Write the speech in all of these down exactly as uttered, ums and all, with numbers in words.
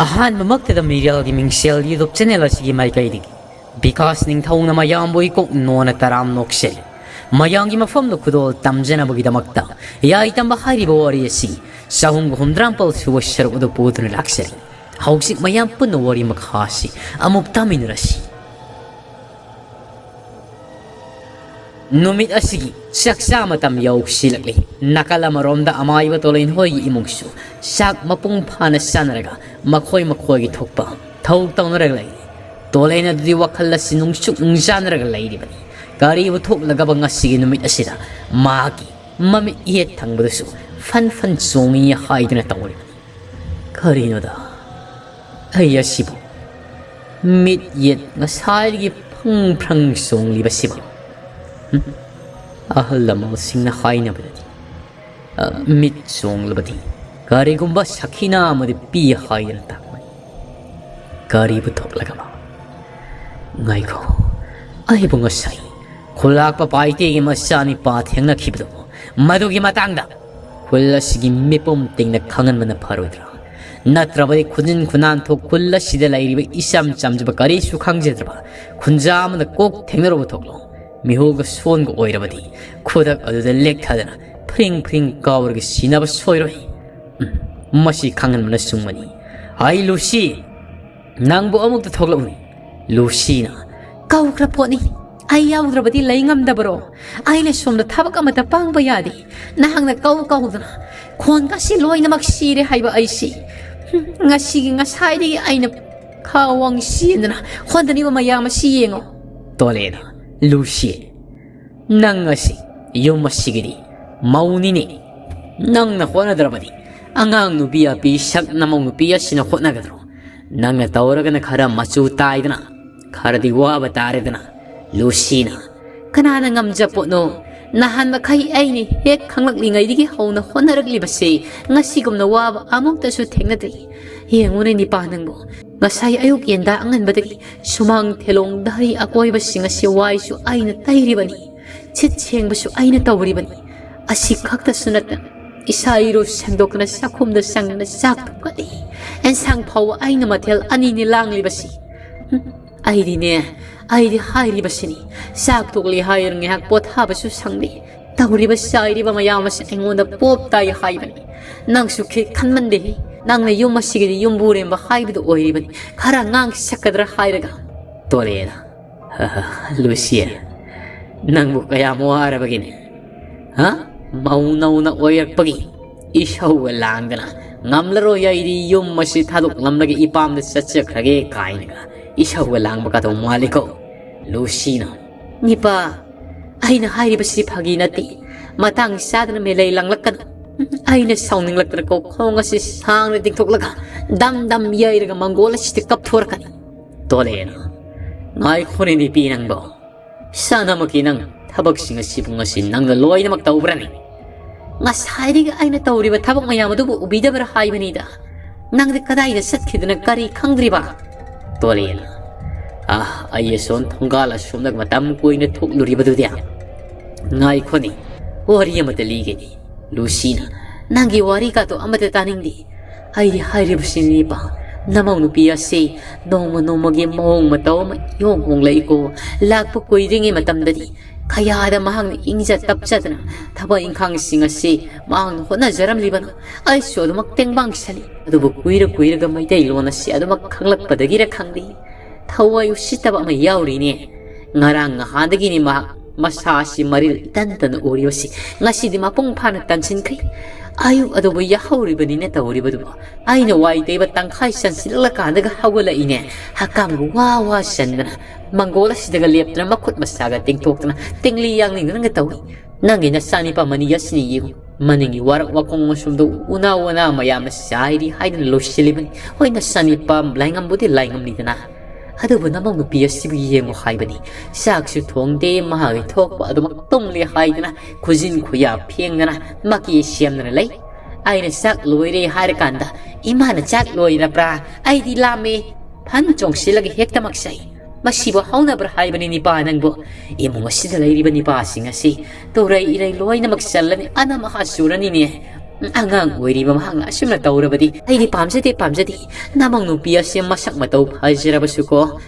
ꯑꯍꯥꯟꯕꯃꯛꯇꯗ ꯃꯤꯔꯦꯜꯒꯤ ꯃꯤꯡꯁꯦꯜ YouTube channel ꯑꯁꯤꯒꯤ ꯃꯥꯏꯀꯩꯗꯒꯤ ꯕꯤꯀꯥꯁ ꯅꯤꯡꯊꯧꯅ ꯃꯌꯥꯝꯕꯨ ꯏꯀꯣꯛ ꯅꯣꯟꯅ ꯇꯔꯥꯝ ꯅꯣꯛꯆꯔꯤ꯫ ꯃꯌꯥꯝꯒꯤ ꯃꯐꯝꯗ ꯈꯨꯗꯣꯜ ꯇꯝꯖꯅꯕꯒꯤꯗꯃꯛꯇ ꯌꯥꯏ ꯇꯝꯕ ꯍꯥꯏꯔꯤꯕ ꯋꯥꯔꯤ ꯑꯁꯤ ꯆꯍꯨꯝꯒ ꯍꯨꯝꯗ꯭ꯔꯥ ꯃꯥꯄꯜ ꯁꯨꯕ ꯁꯔꯨꯛ ꯑꯗꯨ ꯄꯨꯗꯨꯅ ꯂꯥꯛꯆꯔꯤ꯫ ꯍꯧꯖꯤꯛ ꯃꯌꯥꯝ ꯄꯨꯟꯅ ꯋꯥꯔꯤ ꯃꯈꯥ ꯑꯁꯤ ꯑꯃꯨꯛ ꯇꯥꯃꯤꯟꯅꯔꯁꯤ꯫ ꯅꯨꯃꯤꯠ ꯑꯁꯤꯒꯤ ꯆꯥꯛꯆꯥ ꯃꯇꯝ ꯌꯧꯁꯤꯜꯂꯛꯂꯤ꯫ ꯅꯥꯀꯜ ꯑꯃꯔꯣꯝꯗ ꯑꯃꯥꯏꯕ ꯇꯣꯂꯦꯟ ꯍꯣꯏꯒꯤ ꯏꯃꯨꯡꯁꯨ ꯆꯥꯛ ꯃꯄꯨꯡ ꯐꯥꯅ ꯆꯥꯅꯔꯒ ꯃꯈꯣꯏ ꯃꯈꯣꯏꯒꯤ ꯊꯣꯛꯄ ꯊꯧ ꯇꯧꯅꯔꯒ ꯂꯩꯔꯤ꯫ ꯇꯣꯂꯦꯟ ꯑꯗꯨꯗꯤ ꯋꯥꯈꯜ ꯑꯁꯤ ꯅꯨꯡꯁꯨꯛ ꯅꯨꯡꯖꯥꯅꯔꯒ ꯂꯩꯔꯤꯕꯅꯤ꯫ ꯀꯔꯤꯕꯨ ꯊꯣꯛꯂꯒꯕ ꯉꯁꯤꯒꯤ ꯅꯨꯃꯤꯠ ꯑꯁꯤꯗ ꯃꯍꯥꯛꯀꯤ ꯃꯃꯤꯠ ꯌꯦꯠ ꯊꯪꯕꯗꯁꯨ ꯐꯟ ꯐꯟ ꯆꯣꯡꯉꯤ ꯍꯥꯏꯗꯨꯅ ꯇꯧꯔꯤꯕꯅꯤ꯫ ꯀꯔꯤꯅꯣꯗ? ꯑꯩ ꯑꯁꯤꯕꯨ ꯃꯤꯠ ꯌꯦꯠ ꯉꯁꯥꯏꯗꯒꯤ ꯐ꯭ꯔꯪ ꯐ꯭ꯔꯪ ꯆꯣꯡꯂꯤꯕꯁꯤꯕꯨ? ꯍꯨꯝ? ꯑꯍꯜ ꯂꯃꯟꯁꯤꯡꯅ ꯍꯥꯏꯅꯕꯗꯗꯤ, ꯑ, ꯃꯤꯠ ꯆꯣꯡꯂꯕꯗꯤ ꯀꯔꯤꯒꯨꯝꯕ ꯁꯈꯤꯅꯥ ꯑꯃꯗꯤ ꯄꯤ ꯍꯥꯏꯗꯅ ꯇꯥꯛꯄꯅꯤ꯫ ꯀꯔꯤꯕꯨ ꯊꯣꯛꯂꯒꯕ? ꯉꯥꯏꯈꯣ, ꯑꯩꯕꯨ ꯉꯁꯥꯏ ꯈꯨꯂꯥꯛꯄ ꯄꯥꯏꯇꯦꯒꯤ ꯃꯆꯥꯅꯤꯄꯥ ꯊꯦꯡꯅꯈꯤꯕꯗꯣ, ꯃꯗꯨꯒꯤ ꯃꯇꯥꯡꯗ ꯈꯨꯜ ꯑꯁꯤꯒꯤ ꯃꯤꯄꯨꯝ ꯇꯤꯡꯅ ꯈꯪꯍꯟꯕꯅ ꯐꯔꯣꯏꯗ꯭ꯔꯥ? ꯅꯠꯇ꯭ꯔꯕꯗꯤ ꯈꯨꯖꯤꯟ ꯈꯨꯅꯥꯟꯊꯣꯛ ꯈꯨꯜ ꯑꯁꯤꯗ ꯂꯩꯔꯤꯕ ꯏꯆꯝ ꯆꯝꯖꯕ ꯀꯔꯤꯁꯨ ꯈꯪꯖꯗ꯭ꯔꯕ ꯈꯨꯟꯖꯥ ꯑꯃꯅ ꯀꯣꯛ ꯊꯦꯡꯅꯔꯨꯕ ꯊꯣꯛꯂꯣ꯫ ꯃꯤꯍꯨꯒ ꯁꯣꯟꯒ ꯑꯣꯏꯔꯕꯗꯤ ꯈꯨꯗꯛ ꯑꯗꯨꯗ ꯂꯦꯛꯊꯗꯅ ꯐ꯭ꯔꯤꯡ ꯐ꯭ꯔꯤꯡ ꯀꯥꯎꯔꯒ ꯁꯤꯅꯕ ꯁꯣꯏꯔꯣꯏ꯫ ꯎꯝ, ꯃꯁꯤ ꯈꯪꯍꯟꯕꯅ ꯆꯨꯝꯕꯅꯤ꯫ ꯑꯩ ꯂꯨꯁꯤ, ꯅꯪꯕꯨ ꯑꯃꯨꯛꯇ ꯊꯣꯛꯂꯛꯎꯅꯦ꯫ ꯂꯨꯁꯤꯅ, "ꯀꯧꯈ꯭ꯔ ꯄꯣꯠꯅꯤ꯫ ꯑꯩ ꯌꯥꯎꯗ꯭ꯔꯕꯗꯤ ꯂꯩ ꯉꯝꯗꯕꯔꯣ? ꯑꯩꯅ ꯁꯣꯝꯗ ꯊꯕꯛ ꯑꯃꯠꯇ ꯄꯥꯡꯕ ꯌꯥꯗꯦ꯫ ꯅꯍꯥꯛꯅ ꯀꯧ ꯀꯧꯗꯅ ꯈꯣꯟꯒꯁꯤ ꯂꯣꯏꯅꯃꯛ ꯁꯤꯔꯦ ꯍꯥꯏꯕ ꯑꯩꯁꯤ꯫ ꯉꯁꯤꯒꯤ ꯉꯁꯥꯏꯗꯒꯤ ꯑꯩꯅ ꯈꯥꯋꯥꯡ ꯆꯦꯟꯗꯅ ꯍꯣꯠꯅꯔꯤꯕ ꯃꯌꯥꯝ ꯑꯁꯤ ꯌꯦꯡꯉꯣ꯫" ꯇꯣꯂꯦꯅ, "ꯂꯨꯁꯤ, ꯅꯪ ꯑꯁꯤ ꯌꯨꯝ ꯑꯁꯤꯒꯤꯗꯤ ꯃꯧꯅꯤꯅꯦ꯫ ꯅꯪꯅ ꯍꯣꯠꯅꯗ꯭ꯔꯕꯗꯤ ꯑꯉꯥꯡ ꯅꯨꯄꯤ ꯑꯄꯤ ꯁꯛ ꯅꯃꯧ ꯅꯨꯄꯤ ꯑꯁꯤꯅ ꯍꯣꯠꯅꯒꯗ꯭ꯔꯣ? ꯅꯪꯅ ꯇꯧꯔꯒꯅ ꯈꯔ ꯃꯆꯨ ꯇꯥꯏꯗꯅ, ꯈꯔꯗꯤ ꯋꯥꯕ ꯇꯥꯔꯦꯗꯅ꯫" ꯂꯨꯁꯤꯅ, "ꯀꯅꯥꯅ ꯉꯝꯖ ꯄꯣꯠꯅꯣ? ꯅꯍꯥꯟ ꯃꯈꯩ ꯑꯩꯅ ꯍꯦꯛ ꯈꯪꯂꯛꯂꯤꯉꯩꯗꯒꯤ ꯍꯧꯅ ꯍꯣꯠꯅꯔꯛꯂꯤꯕꯁꯦ ꯉꯁꯤꯒꯨꯝꯅ ꯋꯥꯕ ꯑꯃꯨꯛꯇꯁꯨ ꯊꯦꯡꯅꯗ꯭ꯔꯤ꯫ ꯌꯦꯡꯉꯨꯅꯦ ꯅꯤꯄꯥ ꯅꯪꯕꯨ, ꯉꯁꯥꯏ ꯑꯌꯨꯛ ꯌꯦꯟꯗꯥ ꯑꯉꯟꯕꯗꯒꯤ ꯁꯨꯃꯥꯡ ꯊꯦꯂꯣꯡ ꯙꯔꯤ ꯑꯀꯣꯏꯕꯁꯤꯡ ꯑꯁꯤ ꯋꯥꯏꯁꯨ ꯑꯩꯅ ꯇꯩꯔꯤꯕꯅꯤ, ꯁꯤꯠ ꯁꯦꯡꯕꯁꯨ ꯑꯩꯅ ꯇꯧꯔꯤꯕꯅꯤ꯫ ꯑꯁꯤ ꯈꯛꯇꯁꯨ ꯅꯠꯇꯅ ꯏꯁꯥ ꯏꯔꯨ ꯁꯦꯡꯗꯣꯛꯇꯅ ꯆꯥꯛꯈꯨꯝꯗ ꯆꯪꯗꯅ ꯆꯥꯛ ꯊꯣꯡꯒꯠꯂꯤ꯫ ꯑꯦꯟꯁꯥꯡ ꯐꯥꯎꯕ ꯑꯩꯅ ꯃꯊꯦꯜ ꯑꯅꯤꯅꯤ ꯂꯥꯡꯂꯤꯕꯁꯤ꯫ ꯍꯨꯝ, ꯑꯩꯗꯤꯅꯦ, ꯑꯩꯗꯤ ꯍꯥꯏꯔꯤꯕꯁꯤꯅꯤ, ꯆꯥꯛ ꯇꯣꯛꯂꯤ ꯍꯥꯏꯔ ꯉꯥꯏꯍꯥꯛ ꯄꯣꯊꯥꯕꯁꯨ ꯁꯪꯗꯦ꯫ ꯇꯧꯔꯤꯕ ꯆꯥꯏꯔꯤꯕ ꯃꯌꯥꯝ ꯑꯁꯤ ꯑꯩꯉꯣꯟꯗ ꯄꯣꯞ ꯇꯥꯏ ꯍꯥꯏꯕꯅꯤ꯫ ꯅꯪꯁꯨ ꯈꯤꯛ ꯈꯟꯃꯟꯗꯦꯍꯦ꯫ ꯅꯪꯅ ꯌꯨꯝ ꯑꯁꯤꯒꯤꯗꯤ ꯌꯨꯝꯕꯨꯔꯦꯝꯕ ꯍꯥꯏꯕꯗꯨ ꯑꯣꯏꯔꯤꯕꯅꯤ꯫ ꯈꯔ ꯉꯥꯡ ꯁꯛꯀꯗ꯭ꯔꯥ ꯍꯥꯏꯔꯒ꯫ ꯇꯣꯂꯦꯅ, "ꯂꯨꯁꯤꯌꯥ, ꯅꯪꯕꯨ ꯀꯌꯥꯝ ꯋꯥꯔꯕꯒꯤꯅꯦ? ꯍꯥ? ꯃꯧ ꯅꯧꯅ ꯑꯣꯏꯔꯛꯄꯒꯤ ꯏꯁꯧꯒ ꯂꯥꯡꯗꯅ, ꯉꯝꯂꯔꯣꯏ, ꯑꯩꯗꯤ ꯌꯨꯝ ꯑꯁꯤ ꯊꯥꯗꯣꯛꯂꯝꯂꯒ ꯏꯄꯥꯝꯗ ꯆꯠꯆꯈ꯭ꯔꯒꯦ" ꯀꯥꯏꯅꯒ ꯏꯁꯧꯒ ꯂꯥꯡꯕ ꯀꯥꯗꯧ ꯃꯥꯜꯂꯤꯀꯣ꯫ ꯂꯨꯁꯤꯅ, "ꯅꯤꯄꯥ, ꯑꯩꯅ ꯍꯥꯏꯔꯤꯕꯁꯤ ꯐꯥꯒꯤ ꯅꯠꯇꯦ꯫ ꯃꯇꯥꯡ ꯆꯥꯗꯅ ꯃꯦꯂꯩ ꯂꯥꯡꯂꯛꯀꯅꯨ꯫ ꯑꯩꯅ ꯁꯥꯎꯅꯤꯡꯂꯛꯇꯅ ꯀꯣ ꯈꯣꯡ ꯑꯁꯤ ꯁꯥꯡꯅ ꯇꯤꯡꯊꯣꯛꯂꯒ ꯗꯝ ꯗꯝ ꯌꯩꯔꯒ ꯃꯪꯒꯣꯜ ꯑꯁꯤꯗ ꯀꯞꯊꯣꯔꯛꯀꯅꯤ"꯫ ꯇꯣꯂꯦꯅ, "ꯉꯥꯏꯈꯣꯅꯦ ꯅꯨꯄꯤ ꯅꯪꯕꯣ꯫ ꯁꯥꯅꯃꯛꯀꯤ ꯅꯪ ꯊꯕꯛꯁꯤꯡ ꯑꯁꯤꯕꯨ ꯉꯁꯤ ꯅꯪꯅ ꯂꯣꯏꯅꯃꯛ ꯇꯧꯕ꯭ꯔꯅꯦ? ꯉꯁꯥꯏꯗꯒꯤ ꯑꯩꯅ ꯇꯧꯔꯤꯕ ꯊꯕꯛ ꯃꯌꯥꯝ ꯑꯗꯨꯕꯨ ꯎꯕꯤꯗꯕ꯭ꯔꯥ ꯍꯥꯏꯕꯅꯤꯗ꯫ ꯅꯪꯗꯤ ꯀꯗꯥꯏꯗ ꯆꯠꯈꯤꯗꯅ ꯀꯔꯤ ꯈꯪꯗ꯭ꯔꯤꯕ?" ꯇꯣꯂꯦꯅ, "ꯑꯥ, ꯑꯩ ꯑꯁꯣꯝ ꯊꯣꯡꯒꯥꯜ ꯑꯁꯣꯝꯗ ꯃꯇꯝ ꯀꯨꯏꯅ ꯊꯣꯛꯂꯨꯔꯤꯕꯗꯨꯗꯤ"꯫ "ꯉꯥꯏꯈꯣꯅꯦ, ꯋꯥꯔꯤ ꯑꯃꯇ ꯂꯤꯒꯦꯅꯦ"꯫ ꯂꯨꯁꯤꯅ, "ꯅꯪꯒꯤ ꯋꯥꯔꯤꯒꯗꯣ ꯑꯃꯇ ꯇꯥꯅꯤꯡꯗꯦ꯫ ꯑꯩꯗꯤ ꯍꯥꯏꯔꯤꯕꯁꯤꯅꯤꯕ, ꯅꯃꯧ ꯅꯨꯄꯤ ꯑꯁꯤ ꯅꯣꯡꯃ ꯅꯣꯡꯃꯒꯤ ꯃꯑꯣꯡ ꯃꯇꯧ ꯑꯃ ꯏꯍꯣꯡ ꯍꯣꯡꯂꯛꯏꯀꯣ꯫ ꯂꯥꯛꯄ ꯀꯨꯏꯗ꯭ꯔꯤꯉꯩ ꯃꯇꯝꯗꯗꯤ ꯀꯌꯥꯗ ꯃꯍꯥꯛꯅ ꯏꯪꯖ ꯇꯞꯆꯗꯅ ꯊꯕꯛ ꯏꯪꯈꯥꯡꯁꯤꯡ ꯑꯁꯤ ꯃꯍꯥꯛꯅ ꯍꯣꯠꯅꯖꯔꯝꯂꯤꯕꯅꯣ꯫ ꯑꯩꯁꯨ ꯑꯗꯨꯃꯛ ꯇꯦꯡꯕꯥꯡꯁꯅꯤ꯫ ꯑꯗꯨꯕꯨ ꯀꯨꯏꯔ ꯀꯨꯏꯔꯒ ꯃꯩꯇꯩꯂꯣꯟ ꯑꯁꯤ ꯑꯗꯨꯃꯛ ꯈꯪꯂꯛꯄꯗꯒꯤꯔ ꯈꯪꯗꯦ, ꯊꯋꯥꯏ ꯎꯁꯤꯠꯇꯕ ꯑꯃ ꯌꯥꯎꯔꯤꯅꯦ꯫ ꯉꯔꯥꯡ ꯅꯍꯥꯟꯗꯒꯤꯅꯤ ꯃꯍꯥꯛ ꯃꯁꯥ ꯑꯁꯤ ꯃꯔꯤꯜ ꯏꯇꯟ ꯇꯟꯅ ꯎꯔꯤꯕꯁꯤ꯫ ꯉꯁꯤꯗꯤ ꯃꯄꯨꯡ ꯐꯥꯅ ꯇꯟꯁꯤꯟꯈ꯭ꯔꯦ꯫ ꯑꯌꯨꯛ ꯑꯗꯨꯕꯨ ꯌꯥꯍꯧꯔꯤꯕꯅꯤꯅ ꯇꯧꯔꯤꯕꯗꯨꯕꯨ꯫ ꯑꯩꯅ ꯋꯥꯏ ꯇꯩꯕ ꯇꯪꯈꯥꯏ ꯆꯟꯁꯤꯜꯂꯛꯂꯀꯥꯟꯗꯒ ꯍꯧꯒꯠꯂꯛꯏꯅꯦ꯫ ꯍꯛꯀꯥꯝꯒ ꯋꯥ ꯋꯥ ꯆꯟꯗꯅ, ꯃꯪꯒꯣꯜ ꯑꯁꯤꯗꯒ ꯂꯦꯞꯇꯅ, ꯃꯈꯨꯠ ꯃꯁꯥꯒ ꯇꯤꯡꯊꯣꯛꯇꯅ, ꯇꯤꯡꯂꯤ ꯌꯥꯡꯂꯤꯗꯅꯒ ꯇꯧꯏ꯫ ꯅꯪꯒꯤ ꯅꯆꯥꯅꯤꯄꯥ ꯃꯅꯤ ꯑꯁꯤꯅ ꯌꯦꯡꯉꯨ, ꯃꯅꯤꯡꯒꯤ ꯋꯥꯔꯛ ꯋꯥꯈꯣꯡ ꯑꯁꯣꯝꯗ ꯎꯅꯥ ꯋꯥꯅꯥ ꯃꯌꯥꯝꯅ ꯆꯥꯏꯔꯤ ꯍꯥꯏꯗꯅ ꯂꯣꯏꯁꯤꯜꯂꯤꯕꯅꯤ꯫ ꯍꯣꯏ, ꯅꯆꯥꯅꯤꯄꯥ ꯂꯥꯏꯉꯝꯕꯨꯗꯤ ꯂꯥꯏꯉꯝꯂꯤꯗꯅ, ꯑꯗꯨꯕꯨ ꯅꯃꯧ ꯅꯨꯄꯤ ꯑꯁꯤꯕꯨ ꯌꯦꯡꯉꯨ ꯍꯥꯏꯕꯅꯤ꯫ ꯆꯥꯛꯁꯨ ꯊꯣꯡꯗꯦ, ꯃꯍꯥꯛꯀꯤ ꯊꯣꯛꯄ ꯑꯗꯨꯃꯛ ꯇꯨꯝꯂꯤ ꯍꯥꯏꯗꯅ ꯈꯨꯖꯤꯟ ꯈꯨꯌꯥ ꯐꯦꯡꯗꯅ ꯃꯀꯤ ꯁꯦꯝꯗꯅ ꯂꯩ꯫ ꯑꯩꯅ ꯆꯥꯛ ꯂꯣꯏꯔꯦ ꯍꯥꯏꯔꯀꯥꯟꯗ, "ꯏꯃꯥꯅ ꯆꯥꯛ ꯂꯣꯏꯔꯕ꯭ꯔꯥ? ꯑꯩꯗꯤ ꯂꯥꯝꯃꯦ" ꯐꯟ ꯆꯣꯡꯁꯤꯜꯂꯒ ꯍꯦꯛꯇꯃꯛ ꯆꯥꯏ꯫ ꯃꯁꯤꯕꯨ ꯍꯧꯅꯕ꯭ꯔꯥ ꯍꯥꯏꯕꯅꯤ ꯅꯤꯄꯥ ꯅꯪꯕꯨ? ꯏꯃꯨꯡ ꯑꯁꯤꯗ ꯂꯩꯔꯤꯕ ꯅꯤꯄꯥꯁꯤꯡ ꯑꯁꯤ ꯇꯨꯔꯩ ꯏꯔꯩ ꯂꯣꯏꯅꯃꯛ ꯆꯜꯂꯅꯤ, ꯑꯅꯝ ꯑꯍꯥ ꯆꯨꯔꯅꯤꯅꯦ꯫ "ꯑꯉꯥꯡ ꯑꯣꯏꯔꯤꯕ ꯃꯍꯥꯛꯅ ꯑꯁꯨꯝꯅ ꯇꯧꯔꯕꯗꯤ ꯑꯩꯗꯤ ꯄꯥꯝꯖꯗꯦ, ꯄꯥꯝꯖꯗꯦ꯫ ꯅꯃꯧ ꯅꯨꯄꯤ ꯑꯁꯤ ꯃꯁꯛ ꯃꯇꯧ ꯐꯖꯔꯕꯁꯨꯀꯣ,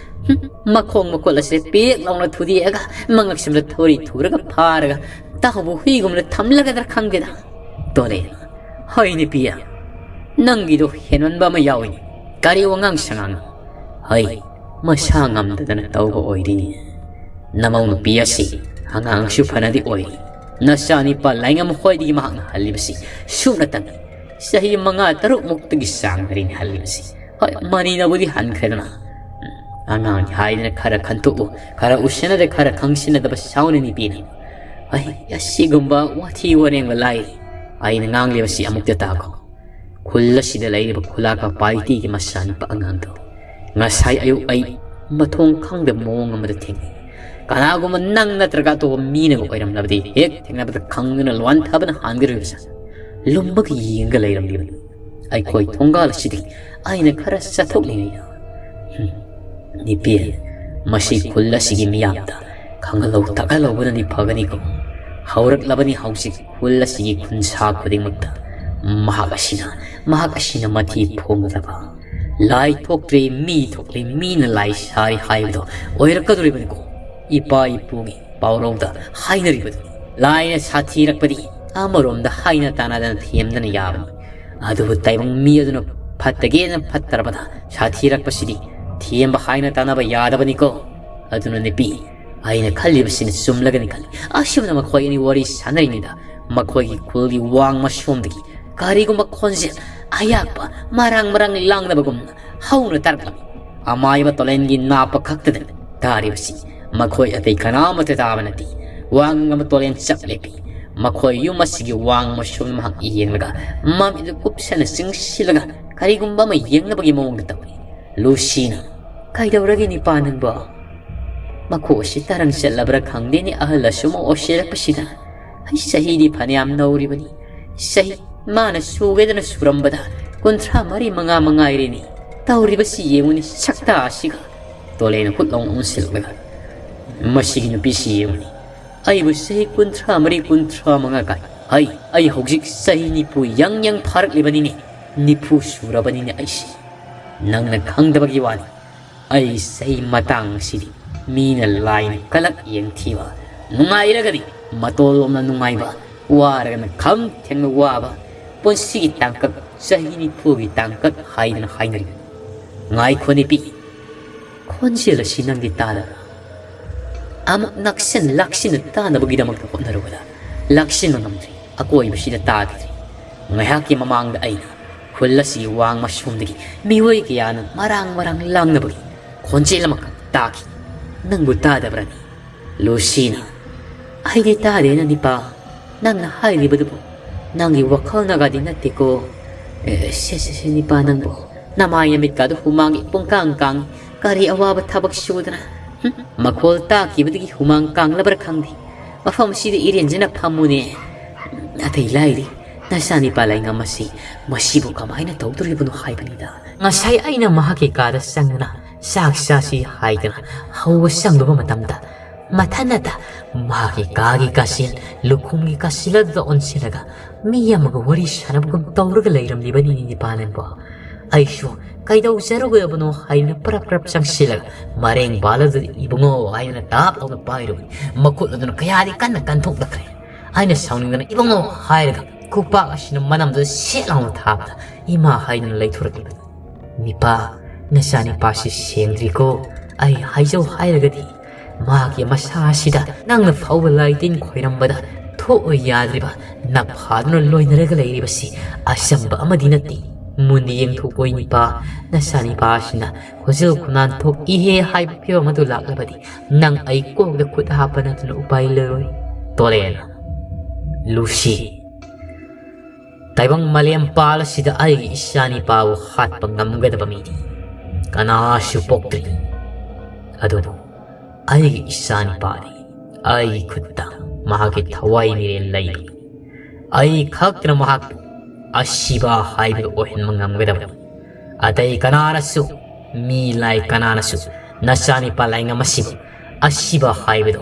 ꯍꯨꯝ, ꯃꯈꯣꯡ ꯃꯈꯨꯠ ꯑꯁꯦ ꯄꯦꯛ ꯂꯥꯎꯅ ꯊꯨꯗꯦꯛꯑꯒ ꯃꯉꯛꯁꯝꯗ ꯊꯧꯔꯤ ꯊꯨꯔꯒ ꯐꯥꯔꯒ ꯇꯥꯍꯧꯕ ꯍꯨꯏꯒꯨꯝꯅ ꯊꯝꯂꯒꯗ꯭ꯔꯥ ꯈꯪꯗꯦꯗ꯫ ꯇꯣꯂꯦ, ꯍꯣꯏꯅꯦ ꯄꯤꯌꯥ, ꯅꯪꯒꯤꯗꯣ ꯍꯦꯟꯃꯟꯕ ꯑꯃ ꯌꯥꯎꯏꯅꯦ꯫ ꯀꯔꯤ ꯋꯥꯉꯥꯡ ꯁꯉꯥꯡꯅꯣ? ꯍꯩ, ꯃꯁꯥ ꯉꯝꯗꯗꯅ ꯇꯧꯕ ꯑꯣꯏꯔꯤꯅꯤ꯫ ꯅꯃꯧ ꯅꯨꯄꯤ ꯑꯁꯤ ꯑꯉꯥꯡꯁꯨ ꯐꯅꯗꯤ ꯑꯣꯏꯔꯤ꯫ ꯅꯆꯥ ꯅꯤꯄꯥ ꯂꯥꯏꯉꯝ ꯍꯣꯏꯗꯒꯤ ꯃꯍꯥꯛꯅ ꯍꯜꯂꯤꯕꯁꯤ ꯁꯨꯞꯅꯇꯪ ꯆꯍꯤ ꯃꯉꯥ ꯇꯔꯨꯛ ꯃꯨꯛꯇꯒꯤ ꯆꯥꯡ ꯈꯔꯤꯅꯤ ꯍꯜꯂꯤꯕꯁꯤ꯫ ꯍꯣꯏ, ꯃꯅꯤꯅꯕꯨꯗꯤ ꯍꯟꯈ꯭ꯔꯦꯗꯅ꯫ ꯎꯝ, ꯑꯉꯥꯡꯅꯤ ꯍꯥꯏꯗꯅ ꯈꯔ ꯈꯟꯇꯣꯛꯎ, ꯈꯔ ꯎꯁꯤꯟꯅꯗ ꯈꯔ ꯈꯪꯁꯤꯟꯅꯗꯕ ꯁꯥꯎꯅ ꯅꯨꯄꯤꯅ꯫ ꯑꯩ ꯑꯁꯤꯒꯨꯝꯕ ꯋꯥꯊꯤ ꯋꯥꯔꯦꯡꯒ ꯂꯥꯏꯔꯤ꯫ ꯑꯩꯅ ꯉꯥꯡꯂꯤꯕꯁꯤ ꯑꯃꯨꯛꯇ ꯇꯥꯈꯣ꯫ ꯈꯨꯜ ꯑꯁꯤꯗ ꯂꯩꯔꯤꯕ ꯈꯨꯂꯥꯛꯄ ꯄꯥꯔꯇꯤꯒꯤ ꯃꯆꯥꯅꯨꯄꯥ ꯑꯉꯥꯡꯗꯣ ꯉꯁꯥꯏ ꯑꯌꯨꯛ ꯑꯩ ꯃꯊꯣꯡ ꯈꯪꯗꯕ ꯃꯑꯣꯡ ꯑꯃꯗ ꯊꯦꯡꯅꯩ꯫ ꯀꯅꯥꯒꯨꯝꯕ ꯅꯪ ꯅꯠꯇ꯭ꯔꯒ ꯑꯇꯣꯞꯄ ꯃꯤꯅꯒ ꯑꯣꯏꯔꯝꯂꯕꯗꯤ ꯍꯦꯛ ꯊꯦꯡꯅꯕꯗ ꯈꯪꯗꯨꯅ ꯂꯣꯟꯊꯕꯅ ꯍꯥꯟꯒꯗꯧꯔꯤꯕꯁꯦ꯫ ꯂꯨꯝꯃꯒ ꯌꯦꯡꯉꯒ ꯂꯩꯔꯝꯂꯤꯕꯅꯤ꯫ ꯑꯩꯈꯣꯏ ꯊꯣꯡꯒꯥꯜ ꯑꯁꯤꯗꯒꯤ ꯑꯩꯅ ꯈꯔ ꯆꯠꯊꯣꯛꯂꯤꯉꯩꯗ, ꯍꯨꯝ, ꯅꯤꯄꯦꯟ, ꯃꯁꯤ ꯈꯨꯜ ꯑꯁꯤꯒꯤ ꯃꯤꯌꯥꯝꯗ ꯈꯪꯍꯜꯂꯧ ꯇꯥꯛꯍꯜꯍꯧꯕꯅꯗꯤ ꯐꯒꯅꯤꯀꯣ꯫ ꯍꯧꯔꯛꯂꯕꯅꯤ ꯍꯧꯖꯤꯛ ꯈꯨꯜ ꯑꯁꯤꯒꯤ ꯈꯨꯟꯁꯥ ꯈꯨꯗꯤꯡꯃꯛꯇ꯫ ꯃꯍꯥꯛ ꯑꯁꯤꯅ, ꯃꯍꯥꯛ ꯑꯁꯤꯅ ꯃꯊꯤ ꯐꯣꯡꯒꯗꯕ꯫ ꯂꯥꯏ ꯊꯣꯛꯇ꯭ꯔꯦ, ꯃꯤ ꯊꯣꯛꯂꯦ, ꯃꯤꯅ ꯂꯥꯏ ꯁꯥꯔꯦ ꯍꯥꯏꯕꯗꯣ ꯑꯣꯏꯔꯛꯀꯗꯧꯔꯤꯕꯅꯤꯀꯣ꯫ ꯏꯄꯥ ꯏꯄꯨꯒꯤ ꯄꯥꯎꯔꯧꯗ ꯍꯥꯏꯅꯔꯤꯕꯗꯨꯅꯤ꯫ ꯂꯥꯏꯅ ꯁꯥꯊꯤꯔꯛꯄꯗꯤ ꯑꯃꯔꯣꯝꯗ ꯍꯥꯏꯅ ꯇꯥꯟꯅꯗꯅ ꯊꯦꯝꯗꯅ ꯌꯥꯕꯅꯤ꯫ ꯑꯗꯨꯕꯨ ꯇꯥꯏꯕꯪ ꯃꯤ ꯑꯗꯨꯅ ꯐꯠꯇꯒꯦꯅ ꯐꯠꯇ꯭ꯔꯕꯗ ꯁꯥꯊꯤꯔꯛꯄꯁꯤꯗꯤ ꯊꯦꯝꯕ ꯍꯥꯏꯅ ꯇꯥꯟꯅꯕ ꯌꯥꯗꯕꯅꯤꯀꯣ꯫ ꯑꯗꯨꯅ ꯅꯨꯄꯤ, ꯑꯩꯅ ꯈꯜꯂꯤꯕꯁꯤꯅ ꯆꯨꯝꯂꯒꯅꯤ ꯈꯜꯂꯤ꯫ ꯑꯁꯨꯝꯅ ꯃꯈꯣꯏ ꯑꯅꯤ ꯋꯥꯔꯤ ꯁꯥꯟꯅꯔꯤꯉꯩꯗ ꯃꯈꯣꯏꯒꯤ ꯈꯨꯜꯒꯤ ꯋꯥꯡꯃ ꯁꯣꯝꯗꯒꯤ ꯀꯔꯤꯒꯨꯝꯕ ꯈꯣꯟꯖꯦꯜ ꯑꯌꯥꯛꯄ ꯃꯔꯥꯡ ꯃꯔꯥꯡ ꯂꯥꯡꯅꯕꯒꯨꯝꯅ ꯍꯧꯅ ꯇꯥꯔꯛꯂꯝꯃꯤ꯫ ꯑꯃꯥꯏꯕ ꯇꯣꯂꯦꯟꯒꯤ ꯅꯥꯄ ꯈꯛꯇꯗ ꯇꯥꯔꯤꯕꯁꯤ ꯃꯈꯣꯏ ꯑꯇꯩ ꯀꯅꯥꯃꯠꯇ ꯇꯥꯕ ꯅꯠꯇꯦ꯫ ꯋꯥꯉꯝꯕ ꯇꯣꯂꯦꯟ ꯆꯞ ꯂꯦꯞꯄꯤ꯫ ꯃꯈꯣꯏ ꯌꯨꯝ ꯑꯁꯤꯒꯤ ꯋꯥꯡꯃ ꯁꯣꯝꯗ ꯃꯍꯥꯛ ꯌꯦꯡꯂꯒ ꯃꯃꯤꯠꯇ ꯀꯨꯞꯁꯅ ꯆꯤꯡꯁꯤꯜꯂꯒ ꯀꯔꯤꯒꯨꯝꯕ ꯑꯃ ꯌꯦꯡꯅꯕꯒꯤ ꯃꯑꯣꯡꯗ ꯇꯧꯏ꯫ ꯂꯨꯁꯤꯅ, "ꯀꯩꯗꯧꯔꯒꯦ ꯅꯤꯄꯥ ꯅꯪꯕꯣ? ꯃꯈꯣꯛ ꯑꯁꯤ ꯇꯔꯪ ꯆꯠꯂꯕ꯭ꯔꯥ ꯈꯪꯗꯦꯅꯦ, ꯑꯍꯜ ꯑꯁꯨꯝ ꯑꯣꯏꯁꯤꯜꯂꯛꯄꯁꯤꯗ꯫ ꯑꯩ ꯆꯍꯤꯗꯤ ꯐꯅꯌꯥꯝ ꯅꯧꯔꯤꯕꯅꯤ꯫ ꯆꯍꯤ ꯃꯥꯅ ꯁꯨꯒꯦꯗꯅ ꯁꯨꯔꯝꯕꯗ ꯀꯨꯟꯊ꯭ꯔꯥ ꯃꯔꯤ ꯃꯉꯥ ꯃꯉꯥꯏꯔꯦꯅꯦ꯫ ꯇꯧꯔꯤꯕꯁꯤ ꯌꯦꯡꯉꯨꯅꯦ, ꯁꯛꯇꯥ ꯑꯁꯤꯒ꯫" ꯇꯣꯂꯦꯅ ꯈꯨꯠ ꯂꯥꯎꯅ ꯑꯣꯟꯁꯤꯜꯂꯛꯂꯒ, "ꯃꯁꯤꯒꯤ ꯅꯨꯄꯤꯁꯤ ꯌꯦꯡꯉꯨꯅꯦ꯫ ꯑꯩꯕꯨ ꯆꯍꯤ ꯀꯨꯟꯊ꯭ꯔꯥ ꯃꯔꯤ, ꯀꯨꯟꯊ꯭ꯔꯥ ꯃꯉꯥ ꯀꯥꯏ꯫ ꯍꯩ, ꯑꯩ ꯍꯧꯖꯤꯛ ꯆꯍꯤ ꯅꯤꯐꯨ ꯌꯪ ꯌꯪ ꯐꯥꯔꯛꯂꯤꯕꯅꯤꯅꯦ꯫ ꯅꯤꯐꯨ ꯁꯨꯔꯕꯅꯤꯅꯦ ꯑꯩꯁꯦ꯫ ꯅꯪꯅ ꯈꯪꯗꯕꯒꯤ ꯋꯥꯅꯤ꯫ ꯑꯩ ꯆꯍꯤ ꯃꯇꯥꯡ ꯑꯁꯤꯗꯤ ꯃꯤꯅ ꯂꯥꯏꯅ ꯀꯂꯛ ꯌꯦꯡꯊꯤꯕ, ꯅꯨꯡꯉꯥꯏꯔꯒꯗꯤ ꯃꯇꯣꯜ ꯂꯣꯝꯅ ꯅꯨꯡꯉꯥꯏꯕ, ꯋꯥꯔꯒꯅ ꯈꯝ ꯊꯦꯡꯅ ꯋꯥꯕ, ꯄꯨꯟꯁꯤꯒꯤ ꯇꯥꯡꯀꯛ, ꯆꯍꯤ ꯅꯤꯐꯨꯒꯤ ꯇꯥꯡꯀꯛ ꯍꯥꯏꯗꯅ ꯍꯥꯏꯅꯔꯤꯕꯅꯤ꯫ ꯉꯥꯏꯈꯣ ꯅꯨꯄꯤ, ꯈꯣꯟꯖꯦꯜ ꯑꯁꯤ ꯅꯪꯗꯤ ꯇꯥꯗꯕ꯭ꯔꯥ? ꯑꯃꯨꯛ ꯅꯛꯁꯤꯟ ꯂꯥꯛꯁꯤꯟꯅ ꯇꯥꯅꯕꯒꯤꯗꯃꯛꯇ ꯍꯣꯠꯅꯔꯨꯕꯗ ꯂꯥꯛꯁꯤꯟꯕ ꯉꯝꯗ꯭ꯔꯦ꯫ ꯑꯀꯣꯏꯕꯁꯤꯗ ꯇꯥꯈꯤꯗ꯭ꯔꯦ꯫ ꯉꯥꯏꯍꯥꯛꯀꯤ ꯃꯃꯥꯡꯗ ꯑꯩꯅ ꯈꯨꯜ ꯑꯁꯤꯒꯤ ꯋꯥꯡꯃ ꯁꯣꯝꯗꯒꯤ ꯃꯤꯑꯣꯏ ꯀꯌꯥꯅ ꯃꯔꯥꯡ ꯃꯔꯥꯡ ꯂꯥꯡꯅꯕꯒꯤ ꯈꯣꯟꯖꯦꯜ ꯑꯃꯈꯛ ꯇꯥꯈꯤ꯫ ꯅꯪꯕꯨ ꯇꯥꯗꯕ꯭ꯔꯅꯤ? ꯂꯨꯁꯤꯅ, "ꯑꯩꯗꯤ ꯇꯥꯗꯦꯅ ꯅꯤꯄꯥ, ꯅꯪꯅ ꯍꯥꯏꯔꯤꯕꯗꯨꯕꯨ ꯅꯪꯒꯤ ꯋꯥꯈꯜꯅꯒꯗꯤ ꯅꯠꯇꯦꯀꯣ?" "ꯑꯦ, ꯁꯦ, ꯁꯦ, ꯁꯦ, ꯅꯤꯄꯥ ꯅꯪꯕꯨ, ꯅꯃꯥꯏ ꯅꯃꯤꯠꯀꯥꯗꯨ ꯍꯨꯃꯥꯡꯒꯤ ꯄꯨꯡꯀꯥꯡ ꯀꯥꯡꯉꯤ꯫ ꯀꯔꯤ ꯑꯋꯥꯕ ꯊꯕꯛ ꯁꯨꯗꯅ?" ꯍꯨꯝ, ꯃꯈꯣꯜ ꯇꯥꯈꯤꯕꯗꯒꯤ ꯍꯨꯃꯥꯡ ꯀꯥꯡꯂꯕ꯭ꯔꯥ ꯈꯪꯗꯦ꯫ "ꯃꯐꯝꯁꯤꯗ ꯏꯔꯦꯟꯖꯅ ꯐꯝꯃꯨꯅꯦ꯫ ꯑꯇꯩ ꯂꯥꯏꯔꯤ, ꯅꯆꯥꯅꯤꯄꯥ ꯂꯥꯏꯉꯝ ꯑꯁꯤ ꯃꯁꯤꯕꯨ ꯀꯃꯥꯏꯅ ꯇꯧꯗꯣꯔꯤꯕꯅꯣ ꯍꯥꯏꯕꯅꯤꯗ꯫ ꯉꯁꯥꯏ ꯑꯩꯅ ꯃꯍꯥꯛꯀꯤ ꯀꯥꯗ ꯆꯪꯗꯨꯅ ꯆꯥꯛ ꯆꯥꯁꯤ ꯍꯥꯏꯗꯅ ꯍꯧꯕ ꯆꯪꯂꯨꯕ ꯃꯇꯝꯗ ꯃꯊꯟꯅꯇ ꯃꯍꯥꯛꯀꯤ ꯀꯥꯒꯤ ꯀꯥꯆꯤꯟ, ꯂꯨꯈꯨꯝꯒꯤ ꯀꯥꯆꯤꯟ ꯑꯗꯨꯗ ꯑꯣꯟꯁꯤꯜꯂꯒ ꯃꯤ ꯑꯃꯒ ꯋꯥꯔꯤ ꯁꯥꯟꯅꯕꯒꯨꯝ ꯇꯧꯔꯒ ꯂꯩꯔꯝꯂꯤꯕꯅꯤꯅꯦ ꯅꯤꯄꯥ ꯅꯪꯕꯣ꯫ ꯑꯩꯁꯨ ꯀꯩꯗꯧꯖꯔꯨꯒꯗꯕꯅꯣ ꯍꯥꯏꯗꯨꯅ ꯄꯔꯞ ꯄꯔꯞ ꯆꯪꯁꯤꯜꯂꯒ ꯃꯔꯦꯡ ꯕꯥꯜ ꯑꯗꯨꯗ ꯏꯕꯨꯡꯉꯣ ꯍꯥꯏꯗꯨꯅ ꯇꯥꯞ ꯂꯥꯎꯅ ꯄꯥꯏꯔꯨꯕꯅꯤ꯫ ꯃꯈꯨꯠ ꯑꯗꯨꯅ ꯀꯌꯥꯗꯤ ꯀꯟꯅ ꯀꯟꯊꯣꯛꯂꯛꯈ꯭ꯔꯦ꯫ ꯑꯩꯅ ꯁꯥꯎꯅꯤꯡꯗꯅ "ꯏꯕꯨꯡꯉꯣ" ꯍꯥꯏꯔꯒ ꯈꯨꯄꯥꯛ ꯑꯁꯤꯅ ꯃꯅꯝꯗꯨꯗ ꯁꯦꯠ ꯂꯥꯎꯅ ꯊꯥꯕꯗ ꯏꯃꯥ ꯍꯥꯏꯗꯨꯅ ꯂꯩꯊꯣꯔꯛꯂꯤꯕꯅꯤ꯫ ꯅꯤꯄꯥ, ꯅꯆꯥꯅꯤꯄꯥꯁꯤ ꯁꯦꯡꯗ꯭ꯔꯤꯀꯣ꯫ ꯑꯩ ꯍꯥꯏꯖꯧ ꯍꯥꯏꯔꯒꯗꯤ ꯃꯍꯥꯛꯀꯤ ꯃꯁꯥ ꯑꯁꯤꯗ ꯅꯪꯅ ꯐꯥꯎꯕ ꯂꯥꯏ ꯇꯤꯟ ꯈꯣꯏꯔꯝꯕꯗ ꯊꯣꯛꯑꯣꯏ ꯌꯥꯗ꯭ꯔꯤꯕ ꯅꯞ ꯍꯥꯗꯨꯅ ꯂꯣꯏꯅꯔꯒ ꯂꯩꯔꯤꯕꯁꯤ ꯑꯆꯝꯕ ꯑꯃꯗꯤ ꯅꯠꯇꯦ꯫ ꯃꯨꯟꯅ ꯌꯦꯡꯊꯣꯛꯀꯣ ꯅꯤꯄꯥ, ꯅꯆꯥꯅꯤꯄꯥ ꯑꯁꯤꯅ ꯈꯨꯖꯤꯜ ꯈꯨꯅꯥꯟ ꯊꯣꯛꯏꯍꯦ ꯍꯥꯏꯕ ꯐꯤꯕꯝ ꯑꯗꯨ ꯂꯥꯛꯂꯕꯗꯤ ꯅꯪ ꯑꯩ ꯀꯣꯛꯇ ꯈꯨꯠ ꯍꯥꯞꯄ ꯅꯠꯇꯅ ꯎꯄꯥꯏ ꯂꯩꯔꯣꯏ꯫ ꯇꯣꯂꯦꯟ, ꯂꯨꯁꯤ, ꯇꯥꯏꯕꯪ ꯃꯥꯂꯦꯝ ꯄꯥꯜ ꯑꯁꯤꯗ ꯑꯩꯒꯤ ꯏꯆꯥꯅꯤꯄꯥꯕꯨ ꯍꯥꯠꯄ ꯉꯝꯒꯗꯕ ꯃꯤꯗꯤ ꯀꯅꯥꯁꯨ ꯄꯣꯛꯇ꯭ꯔꯤ꯫ ꯑꯗꯨꯕꯨ ꯑꯩꯒꯤ ꯏꯆꯥꯅꯤꯄꯥꯗꯤ ꯑꯩꯒꯤ ꯈꯨꯠꯇ ꯃꯍꯥꯛꯀꯤ ꯊꯋꯥꯏ ꯃꯤꯔꯦꯜ ꯂꯩꯕꯅꯤ꯫ ꯑꯩ ꯈꯛꯇꯅ ꯃꯍꯥꯛꯄꯨ ꯑꯁꯤꯕ ꯍꯥꯏꯕꯗꯨ ꯑꯣꯏꯍꯟꯕ ꯉꯝꯒꯗꯕꯅꯤ꯫ ꯑꯇꯩ ꯀꯅꯥꯅꯁꯨ, ꯃꯤ ꯂꯥꯏ ꯀꯅꯥꯅꯁꯨ ꯅꯆꯥꯅꯤꯄꯥ ꯂꯥꯏꯉꯝ ꯑꯁꯤꯕꯨ ꯑꯁꯤꯕ ꯍꯥꯏꯕꯗꯨ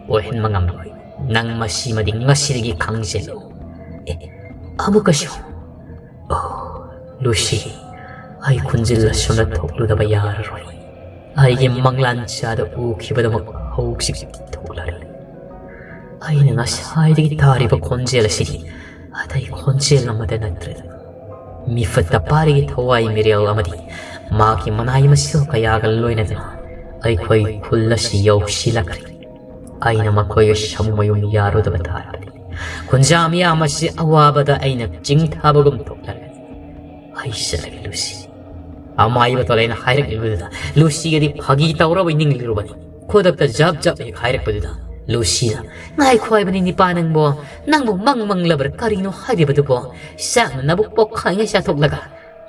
ꯑꯣꯏꯍꯟꯕ ꯉꯝꯂꯣꯏ꯫ ꯅꯪ ꯃꯁꯤꯃꯗꯤ ꯉꯁꯤꯗꯒꯤ ꯈꯪꯖꯤꯜꯂꯨ꯫ ꯑꯦ, ꯑꯃꯨꯛꯀꯁꯨ꯫ ꯑꯣ, ꯂꯨꯁꯤ, ꯑꯩ ꯈꯣꯟꯖꯦꯜ ꯑꯁꯨꯝꯅ ꯊꯣꯛꯂꯨꯗꯕ ꯌꯥꯔꯔꯣꯏ꯫ ꯑꯩꯒꯤ ꯃꯪꯂꯥꯟ ꯆꯥꯗ ꯎꯈꯤꯕꯗꯨꯃꯛ ꯍꯧꯖꯤꯛꯇꯤ ꯊꯣꯛꯂꯔꯦ꯫ ꯑꯩꯅ ꯉꯁꯥꯏꯗꯒꯤ ꯇꯥꯔꯤꯕ ꯈꯣꯟꯖꯦꯜ ꯑꯁꯤꯗꯤ ꯑꯇꯩ ꯈꯣꯟꯖꯦꯜ ꯑꯃꯗ ꯅꯠꯇ꯭ꯔꯦ꯫ ꯃꯤꯐꯠꯇ ꯄꯥꯔꯤꯒꯤ ꯊꯋꯥꯏ ꯃꯤꯔꯦꯜ ꯑꯃꯗꯤ ꯃꯥꯒꯤ ꯃꯅꯥꯏ ꯃꯁꯤꯜ ꯀꯌꯥꯒ ꯂꯣꯏꯅꯗꯨꯅ ꯑꯩꯈꯣꯏ ꯈꯨꯜ ꯑꯁꯤ ꯌꯧꯁꯤꯜꯂꯛꯈ꯭ꯔꯦ꯫ ꯑꯩꯅ ꯃꯈꯣꯏꯒ ꯁꯃꯨ ꯃꯌꯨꯝ ꯌꯥꯔꯨꯗꯕ ꯇꯥꯔꯕꯗꯤ ꯈꯨꯟꯖꯥ ꯃꯤꯌꯥꯝ ꯑꯁꯤ ꯑꯋꯥꯕꯗ ꯑꯩꯅ ꯆꯤꯡꯊꯕꯒꯨꯝ ꯊꯣꯛꯂꯔꯦ꯫ ꯑꯩ ꯆꯠꯂꯒꯦ, ꯂꯨꯁꯤ꯫ ꯑꯃꯥꯏꯕ ꯇꯣꯂꯦꯅ ꯍꯥꯏꯔꯛꯂꯤꯕꯗꯨꯗ ꯂꯨꯁꯤꯒꯗꯤ ꯐꯥꯒꯤ ꯇꯧꯔꯕꯣꯏ ꯅꯤꯡꯂꯤꯔꯨꯕꯅꯤ꯫ ꯈꯨꯗꯛꯇ ꯖꯞ ꯖꯞ ꯍꯦꯛ ꯍꯥꯏꯔꯛꯄꯗꯨꯗ ꯂꯨꯁꯤꯅ, "ꯉꯥꯏꯈꯣ ꯍꯥꯏꯕꯅꯤ ꯅꯤꯄꯥ ꯅꯪꯕꯣ, ꯅꯪꯕꯨ ꯃꯪ ꯃꯪꯂꯕ꯭ꯔꯥ ꯀꯔꯤꯅꯣ ꯍꯥꯏꯔꯤꯕꯗꯨꯕꯣ? ꯆꯥꯛꯅ ꯅꯕꯨꯛ ꯄꯣꯛꯈꯥꯏꯉꯩ ꯆꯥꯊꯣꯛꯂꯒ,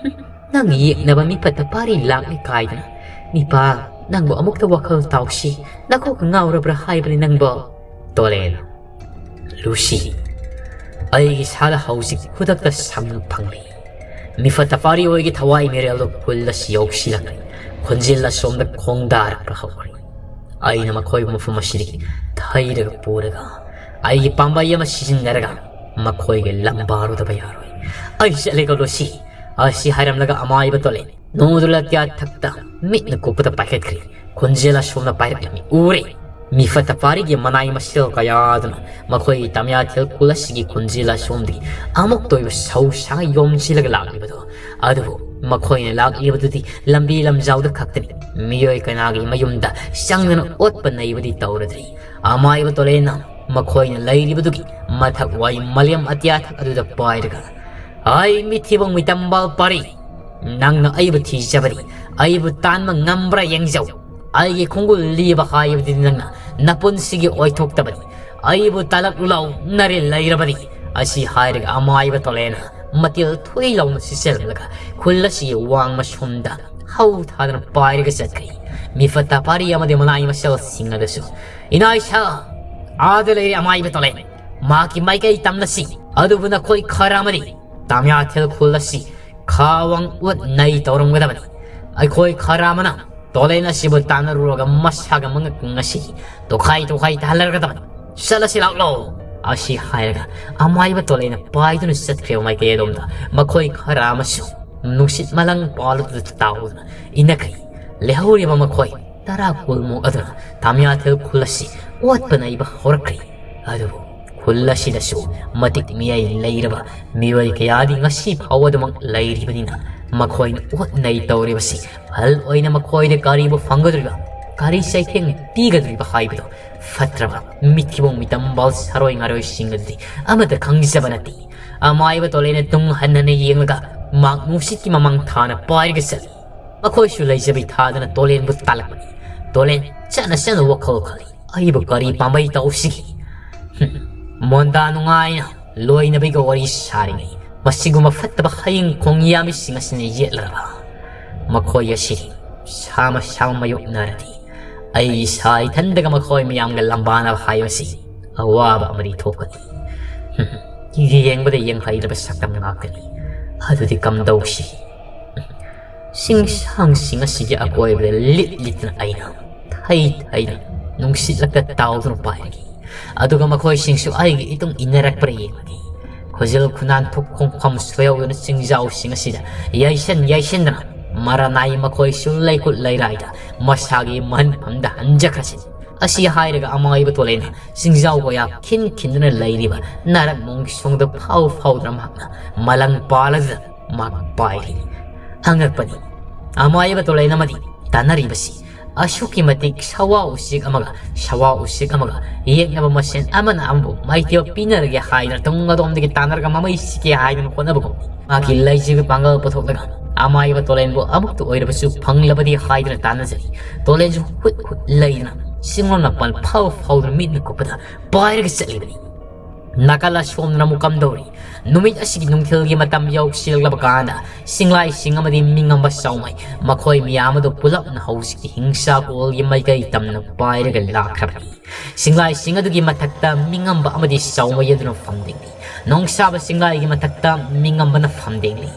ꯍꯨꯝ, ꯅꯪ ꯌꯦꯛꯅꯕ ꯃꯤꯐꯠꯇ ꯄꯥꯔꯤ ꯂꯥꯛꯂꯤ ꯀꯥꯏꯗꯅ꯫ ꯅꯤꯄꯥ, ꯅꯪꯕꯨ ꯑꯃꯨꯛꯇ ꯋꯥꯈꯜ ꯇꯥꯎꯁꯤ, ꯅꯀꯣꯛ ꯉꯥꯎꯔꯕ꯭ꯔꯥ ꯍꯥꯏꯕꯅꯤ ꯅꯪꯕꯣ?" ꯇꯣꯂꯦꯅ, "ꯂꯨꯁꯤ, ꯑꯩꯒꯤ ꯏꯁꯥꯗ ꯍꯧꯖꯤꯛ ꯈꯨꯗꯛꯇ ꯁꯪ ꯐꯪꯂꯤ꯫ ꯃꯤꯐꯠꯇ ꯄꯥꯔꯤ ꯍꯣꯏꯒꯤ ꯊꯋꯥꯏ ꯃꯤꯔꯦꯜꯗꯨ ꯈꯨꯜ ꯑꯁꯤ ꯌꯧꯁꯤꯜꯂꯛꯂꯦ꯫ ꯈꯣꯟꯖꯦꯜ ꯑꯁꯣꯝꯗ ꯈꯣꯡꯗꯥꯔꯛꯄ ꯍꯧꯔꯦ꯫ ꯑꯩꯅ ꯃꯈꯣꯏꯕꯨ ꯃꯐꯝ ꯑꯁꯤꯗꯒꯤ ꯊꯩꯔꯒ ꯄꯨꯔꯒ ꯑꯩꯒꯤ ꯄꯥꯝꯕꯩ ꯑꯃ ꯁꯤꯖꯤꯟꯅꯔꯒ ꯃꯈꯣꯏꯒꯤ ꯂꯝꯕꯥꯔꯨꯗꯕ ꯌꯥꯔꯣꯏ꯫ ꯑꯩ ꯆꯠꯂꯦꯀꯣ ꯂꯨꯁꯤ꯫" ꯑꯁꯤ ꯍꯥꯏꯔꯝꯂꯒ ꯑꯃꯥꯏꯕ ꯇꯣꯂꯦ ꯅꯣꯡꯗꯨꯂ ꯑꯇꯤꯌꯥ ꯊꯛꯇ ꯃꯤꯠꯅ ꯀꯨꯞꯄꯗ ꯄꯥꯏꯈꯠꯈ꯭ꯔꯦ꯫ ꯈꯣꯟꯖꯦꯜ ꯑꯁꯣꯝꯅ ꯄꯥꯏꯔꯛꯂꯝꯃꯤ꯫ ꯎꯔꯦ꯫ ꯃꯤꯐꯠꯇ ꯄꯥꯔꯤꯒꯤ ꯃꯅꯥꯏ ꯃꯁꯤꯜ ꯀꯌꯥꯗꯨꯅ ꯃꯈꯣꯏꯒꯤ ꯇꯃꯤꯌꯥꯊꯦꯜ ꯈꯨꯜ ꯑꯁꯤꯒꯤ ꯈꯣꯟꯖꯦꯜ ꯑꯁꯣꯝꯗꯒꯤ ꯑꯃꯨꯛꯇ ꯑꯣꯏꯕ ꯁꯧ ꯁꯥꯡ ꯌꯣꯝꯁꯤꯜꯂꯒ ꯂꯥꯛꯂꯤꯕꯗꯣ꯫ ꯑꯗꯨꯕꯨ ꯃꯈꯣꯏꯅ ꯂꯥꯛꯂꯤꯕꯗꯨꯗꯤ ꯂꯝꯕꯤ ꯂꯝꯖꯥꯎꯗ ꯈꯛꯇꯅꯤ꯫ ꯃꯤꯑꯣꯏ ꯀꯅꯥꯒꯤ ꯃꯌꯨꯝꯗ ꯆꯪꯗꯨꯅ ꯑꯣꯠꯄ ꯅꯩꯕꯗꯤ ꯇꯧꯔꯗ꯭ꯔꯤ꯫ ꯑꯃꯥꯏꯕ ꯇꯣꯂꯦꯅ ꯃꯈꯣꯏꯅ ꯂꯩꯔꯤꯕꯗꯨꯒꯤ ꯃꯊꯛ ꯋꯥꯏ ꯃꯂꯦꯝ ꯑꯇꯤꯌꯥꯊꯛ ꯑꯗꯨꯗ ꯄꯥꯏꯔꯒ, "ꯑꯩ ꯃꯤꯊꯤꯕꯣꯡ ꯃꯤꯇꯝꯕꯥꯜ ꯄꯥꯔꯤ, ꯅꯪꯅ ꯑꯩꯕꯨ ꯊꯤꯖꯕꯗꯤ ꯑꯩꯕꯨ ꯇꯥꯟꯕ ꯉꯝꯕ꯭ꯔꯥ ꯌꯦꯡꯖꯧ꯫ ꯑꯩꯒꯤ ꯈꯣꯡꯒꯨꯜ ꯂꯤꯕ ꯍꯥꯏꯕꯗꯤ ꯅꯪꯅ ꯅꯄꯨꯟꯁꯤꯒꯤ ꯑꯣꯏꯊꯣꯛꯇꯕꯅꯤ꯫ ꯑꯩꯕꯨ ꯇꯥꯜꯂꯛꯂꯨ ꯂꯥꯎ, ꯅꯔꯦꯜ ꯂꯩꯔꯕꯗꯤ꯫" ꯑꯁꯤ ꯍꯥꯏꯔꯒ ꯑꯃꯥꯏꯕ ꯇꯣꯂꯦꯅ ꯃꯇꯤꯜ ꯊꯨꯏ ꯂꯥꯎꯅ ꯁꯤꯠꯆꯔꯝꯂꯒ ꯈꯨꯜ ꯑꯁꯤꯒꯤ ꯋꯥꯡꯃ ꯁꯣꯝꯗ ꯍꯧ ꯊꯥꯗꯨꯅ ꯄꯥꯏꯔꯒ ꯆꯠꯈ꯭ꯔꯤ꯫ ꯃꯤꯐꯠꯇ ꯄꯥꯔꯤ ꯑꯃꯗꯤ ꯃꯅꯥꯏ ꯃꯁꯤꯜꯁꯤꯡ ꯑꯗꯨꯁꯨ, "ꯏꯅꯥ ꯏꯁꯥ, ꯑꯥꯗ ꯂꯩꯔꯦ ꯑꯃꯥꯏꯕ ꯇꯣꯂꯦ꯫ ꯃꯍꯥꯛꯀꯤ ꯃꯥꯏꯀꯩ ꯇꯝꯂꯁꯤ꯫ ꯑꯗꯨꯕꯨ ꯅꯈꯣꯏ ꯈꯔ ꯑꯃꯗꯤ ꯇꯥꯃꯤꯌꯥꯊꯦꯜ ꯈꯨꯜ ꯑꯁꯤ ꯈꯥꯋꯥꯡ ꯎꯠ ꯅꯩ ꯇꯧꯔꯝꯒꯗꯕꯅꯤ꯫ ꯑꯩꯈꯣꯏ ꯈꯔ ꯑꯃꯅ ꯇꯣꯂꯦꯟ ꯑꯁꯤꯕꯨ ꯇꯥꯟꯅꯔꯨꯔꯒ ꯃꯁꯥꯒ ꯃꯉꯛ ꯉꯁꯤ ꯇꯣꯈꯥꯏ ꯇꯣꯈꯥꯏ ꯇꯥꯍꯜꯂꯔꯒꯗꯕꯅꯤ꯫ ꯆꯠꯂꯁꯤ ꯂꯥꯛꯂꯣ꯫" ꯑꯁꯤ ꯍꯥꯏꯔꯒ ꯑꯃꯥꯏꯕ ꯇꯣꯂꯩꯅ ꯄꯥꯏꯗꯨꯅ ꯆꯠꯈ꯭ꯔꯦꯕ ꯃꯥꯏꯀꯩ ꯑꯗꯣꯝꯗ꯫ ꯃꯈꯣꯏ ꯈꯔ ꯑꯃꯁꯨ ꯅꯨꯡꯁꯤꯠ ꯃꯂꯪ ꯄꯥꯜꯂꯗꯨꯗ ꯇꯥꯎꯗꯨꯅ ꯏꯟꯅꯈ꯭ꯔꯤ꯫ ꯂꯦꯝꯍꯧꯔꯤꯕ ꯃꯈꯣꯏ ꯇꯔꯥ ꯀꯨꯟꯃꯨꯛ ꯑꯗꯨꯅ ꯇꯥꯃꯤꯌꯥꯊꯦꯜ ꯈꯨꯜ ꯑꯁꯤ ꯑꯣꯠꯄ ꯅꯩꯕ ꯍꯧꯔꯛꯈ꯭ꯔꯤ꯫ ꯑꯗꯨꯕꯨ ꯈꯨꯜ ꯑꯁꯤꯗꯁꯨ ꯃꯇꯤꯛ ꯃꯤꯌꯥꯏ ꯂꯩꯔꯕ ꯃꯤꯑꯣꯏ ꯀꯌꯥꯗꯤ ꯉꯁꯤ ꯐꯥꯎꯕ ꯑꯗꯨꯃꯛ ꯂꯩꯔꯤꯕꯅꯤꯅ ꯃꯈꯣꯏꯅ ꯑꯣꯠ ꯅꯩ ꯇꯧꯔꯤꯕꯁꯤ ꯐꯜ ꯑꯣꯏꯅ ꯃꯈꯣꯏꯗ ꯀꯔꯤꯕꯨ ꯐꯪꯒꯗꯧꯔꯤꯕ, ꯀꯔꯤ ꯆꯩꯊꯦꯡ ꯄꯤꯒꯗꯧꯔꯤꯕ ꯍꯥꯏꯕꯗꯨ ꯐꯠꯇ꯭ꯔꯕ ꯃꯤꯠꯊꯤꯕꯣꯡ ꯃꯤꯇꯝꯕꯥꯜ ꯁꯥꯔꯣꯏ ꯉꯥꯔꯣꯏꯁꯤꯡ ꯑꯗꯨꯗꯤ ꯑꯃꯠꯇ ꯈꯪꯖꯕ ꯅꯠꯇꯦ꯫ ꯑꯃꯥꯏꯕ ꯇꯣꯂꯦꯟꯅ ꯇꯨꯡ ꯍꯟꯅ ꯍꯟꯅ ꯌꯦꯡꯂꯒ ꯃꯍꯥꯛ ꯅꯨꯡꯁꯤꯠꯀꯤ ꯃꯃꯥꯡ ꯊꯥꯅ ꯄꯥꯏꯔꯒ ꯆꯠꯂꯤ꯫ ꯃꯈꯣꯏꯁꯨ ꯂꯩꯖꯕꯤ ꯊꯥꯗꯅ ꯇꯣꯂꯦꯟꯕꯨ ꯇꯥꯜꯂꯛꯄꯅꯤ꯫ ꯇꯣꯂꯦꯟ ꯆꯠꯅ ꯆꯠꯅ ꯋꯥꯈꯜ ꯈꯜꯂꯤ, "ꯑꯩꯕꯨ ꯀꯔꯤ ꯄꯥꯝꯕꯩ ꯇꯧꯁꯤꯒꯦ?" ꯍꯨꯝ, ꯃꯣꯟꯗꯥ ꯅꯨꯡꯉꯥꯏꯅ ꯂꯣꯏꯅꯕꯤꯒ ꯋꯥꯔꯤ ꯁꯥꯔꯤꯉꯩ ꯃꯁꯤꯒꯨꯝꯕ ꯐꯠꯇꯕ ꯍꯌꯤꯡ ꯈꯣꯡꯌꯥꯝꯕꯤꯁꯤꯡ ꯑꯁꯤꯅ ꯌꯦꯠꯂꯔꯕ ꯃꯈꯣꯏ ꯑꯁꯤꯗꯤ ꯁꯥꯃ ꯁꯥꯃ ꯃꯥꯌꯣꯛꯅꯔꯗꯤ ꯑꯩ ꯏꯁꯥ ꯏꯊꯟꯗꯒ ꯃꯈꯣꯏ ꯃꯌꯥꯝꯒ ꯂꯝꯕꯥꯅꯕ ꯍꯥꯏꯕꯁꯤ ꯑꯋꯥꯕ ꯑꯃꯗꯤ ꯊꯣꯛꯀꯅꯤ꯫ ꯍꯨꯝ, ꯌꯦꯡꯕꯗ ꯌꯦꯡꯍꯩꯗꯕ ꯁꯛꯇꯝ ꯉꯥꯛꯇꯅꯤ꯫ ꯑꯗꯨꯗꯤ ꯀꯝꯗꯧꯁꯤ? ꯆꯤꯡꯁꯥꯡꯁꯤꯡ ꯑꯁꯤꯒꯤ ꯑꯀꯣꯏꯕꯗ ꯂꯤꯠ ꯂꯤꯠꯇꯨꯅ ꯑꯩꯅ ꯊꯩ ꯊꯩꯅ ꯅꯨꯡꯁꯤꯠꯂꯛꯇ ꯇꯥꯎꯗꯨꯅ ꯄꯥꯏꯔꯒꯦ꯫ ꯑꯗꯨꯒ ꯃꯈꯣꯏꯁꯤꯡꯁꯨ ꯑꯩꯒꯤ ꯏꯇꯨꯡ ꯏꯟꯅꯔꯛꯄ꯭ꯔꯥ ꯌꯦꯡꯂꯒꯦ꯫ ꯈꯨꯖꯤꯜ ꯈꯨꯅꯥꯟ ꯊꯨꯞ ꯈꯣꯡꯐꯝ ꯁꯣꯏꯍꯧꯗꯅ ꯆꯤꯡꯖꯥꯎꯁꯤꯡ ꯑꯁꯤꯗ ꯌꯩꯁꯟ ꯌꯩꯁꯟꯗꯅ ꯃꯔꯥꯅꯥꯏ ꯃꯈꯣꯏꯁꯨ ꯂꯩꯀꯨꯠ ꯂꯩꯔꯥꯏꯗ ꯃꯁꯥꯒꯤ ꯃꯍꯟꯐꯝꯗ ꯍꯟꯖꯈ꯭ꯔꯁꯤ꯫ ꯑꯁꯤ ꯍꯥꯏꯔꯒ ꯑꯃꯥꯏꯕ ꯇꯣꯂꯦꯟꯅ ꯆꯤꯡꯖꯥꯎ ꯀꯌꯥ ꯈꯤꯟ ꯈꯤꯟꯗꯨꯅ ꯂꯩꯔꯤꯕ ꯅꯥꯔꯛ ꯃꯣꯡꯁꯣꯡꯗ ꯐꯥꯎ ꯐꯥꯎꯗꯨꯅ ꯃꯍꯥꯛꯅ ꯃꯂꯪ ꯄꯥꯜꯂꯗꯨꯅ ꯃꯍꯥꯛ ꯄꯥꯏꯔꯤ꯫ ꯑꯉꯛꯄꯅꯤ, ꯑꯃꯥꯏꯕ ꯇꯣꯂꯦꯟ ꯑꯃꯗꯤ ꯇꯥꯟꯅꯔꯤꯕꯁꯤ ꯑꯁꯨꯛꯀꯤ ꯃꯇꯤꯛ ꯁꯋꯥ ꯎꯆꯦꯛ ꯑꯃꯒ ꯁꯋꯥ ꯎꯆꯦꯛ ꯑꯃꯒ ꯌꯦꯛꯅꯕ ꯃꯁꯦꯟ ꯑꯃꯅ ꯑꯃꯕꯨ ꯃꯥꯏꯊꯤꯕ ꯄꯤꯅꯔꯒꯦ ꯍꯥꯏꯗꯅ ꯇꯨꯡ ꯑꯗꯣꯝꯗꯒꯤ ꯇꯥꯟꯅꯔꯒ ꯃꯃꯩ ꯁꯤꯒꯦ ꯍꯥꯏꯗꯅ ꯍꯣꯠꯅꯕꯒꯨꯝ꯫ ꯃꯥꯒꯤ ꯂꯩꯖꯕ ꯄꯥꯡꯒꯜ ꯄꯨꯊꯣꯛꯂꯒ ꯑꯃꯥꯏꯕ ꯇꯣꯂꯦꯟꯕꯨ ꯑꯃꯨꯛꯇ ꯑꯣꯏꯔꯕꯁꯨ ꯐꯪꯂꯕꯗꯤ ꯍꯥꯏꯗꯨꯅ ꯇꯥꯟꯅꯖꯔꯤ꯫ ꯇꯣꯂꯦꯟꯁꯨ ꯍꯨꯠ ꯍꯨꯠ ꯂꯩꯗꯨꯅ ꯆꯤꯡꯂꯣꯟ ꯃꯄꯥꯟ ꯐꯥꯎ ꯐꯥꯎꯗꯨꯅ ꯃꯤꯠꯅ ꯀꯨꯞꯄꯗ ꯄꯥꯏꯔꯒ ꯆꯠꯂꯤꯕꯅꯤ꯫ ꯅꯥꯀꯜ ꯑꯁꯣꯝꯗꯅ ꯑꯃꯨꯛ ꯀꯝꯗꯧꯔꯤ? ꯅꯨꯃꯤꯠ ꯑꯁꯤꯒꯤ ꯅꯨꯡꯊꯤꯜꯒꯤ ꯃꯇꯝ ꯌꯧꯁꯤꯜꯂꯛꯂꯕ ꯀꯥꯟꯗ ꯆꯤꯡꯂꯥꯏꯁꯤꯡ ꯑꯃꯗꯤ ꯃꯤꯉꯝꯕ ꯆꯥꯎꯃꯩ, ꯃꯈꯣꯏ ꯃꯌꯥꯝ ꯑꯗꯨ ꯄꯨꯂꯞꯅ ꯍꯧꯖꯤꯛꯇꯤ ꯍꯤꯡꯁꯥ ꯀꯣꯜꯒꯤ ꯃꯥꯏꯀꯩ ꯇꯝꯅ ꯄꯥꯏꯔꯒ ꯂꯥꯛꯈ꯭ꯔꯕꯅꯤ꯫ ꯆꯤꯡꯂꯥꯏꯁꯤꯡ ꯑꯗꯨꯒꯤ ꯃꯊꯛꯇ ꯃꯤꯉꯝꯕ ꯑꯃꯗꯤ ꯆꯥꯎꯃꯩ ꯑꯗꯨꯅ ꯐꯝꯗꯤꯡꯂꯤ꯫ ꯅꯣꯡꯁꯥꯕ ꯆꯤꯡꯂꯥꯏꯒꯤ ꯃꯊꯛꯇ ꯃꯤꯉꯝꯕꯅ ꯐꯝꯗꯤꯡꯂꯤ꯫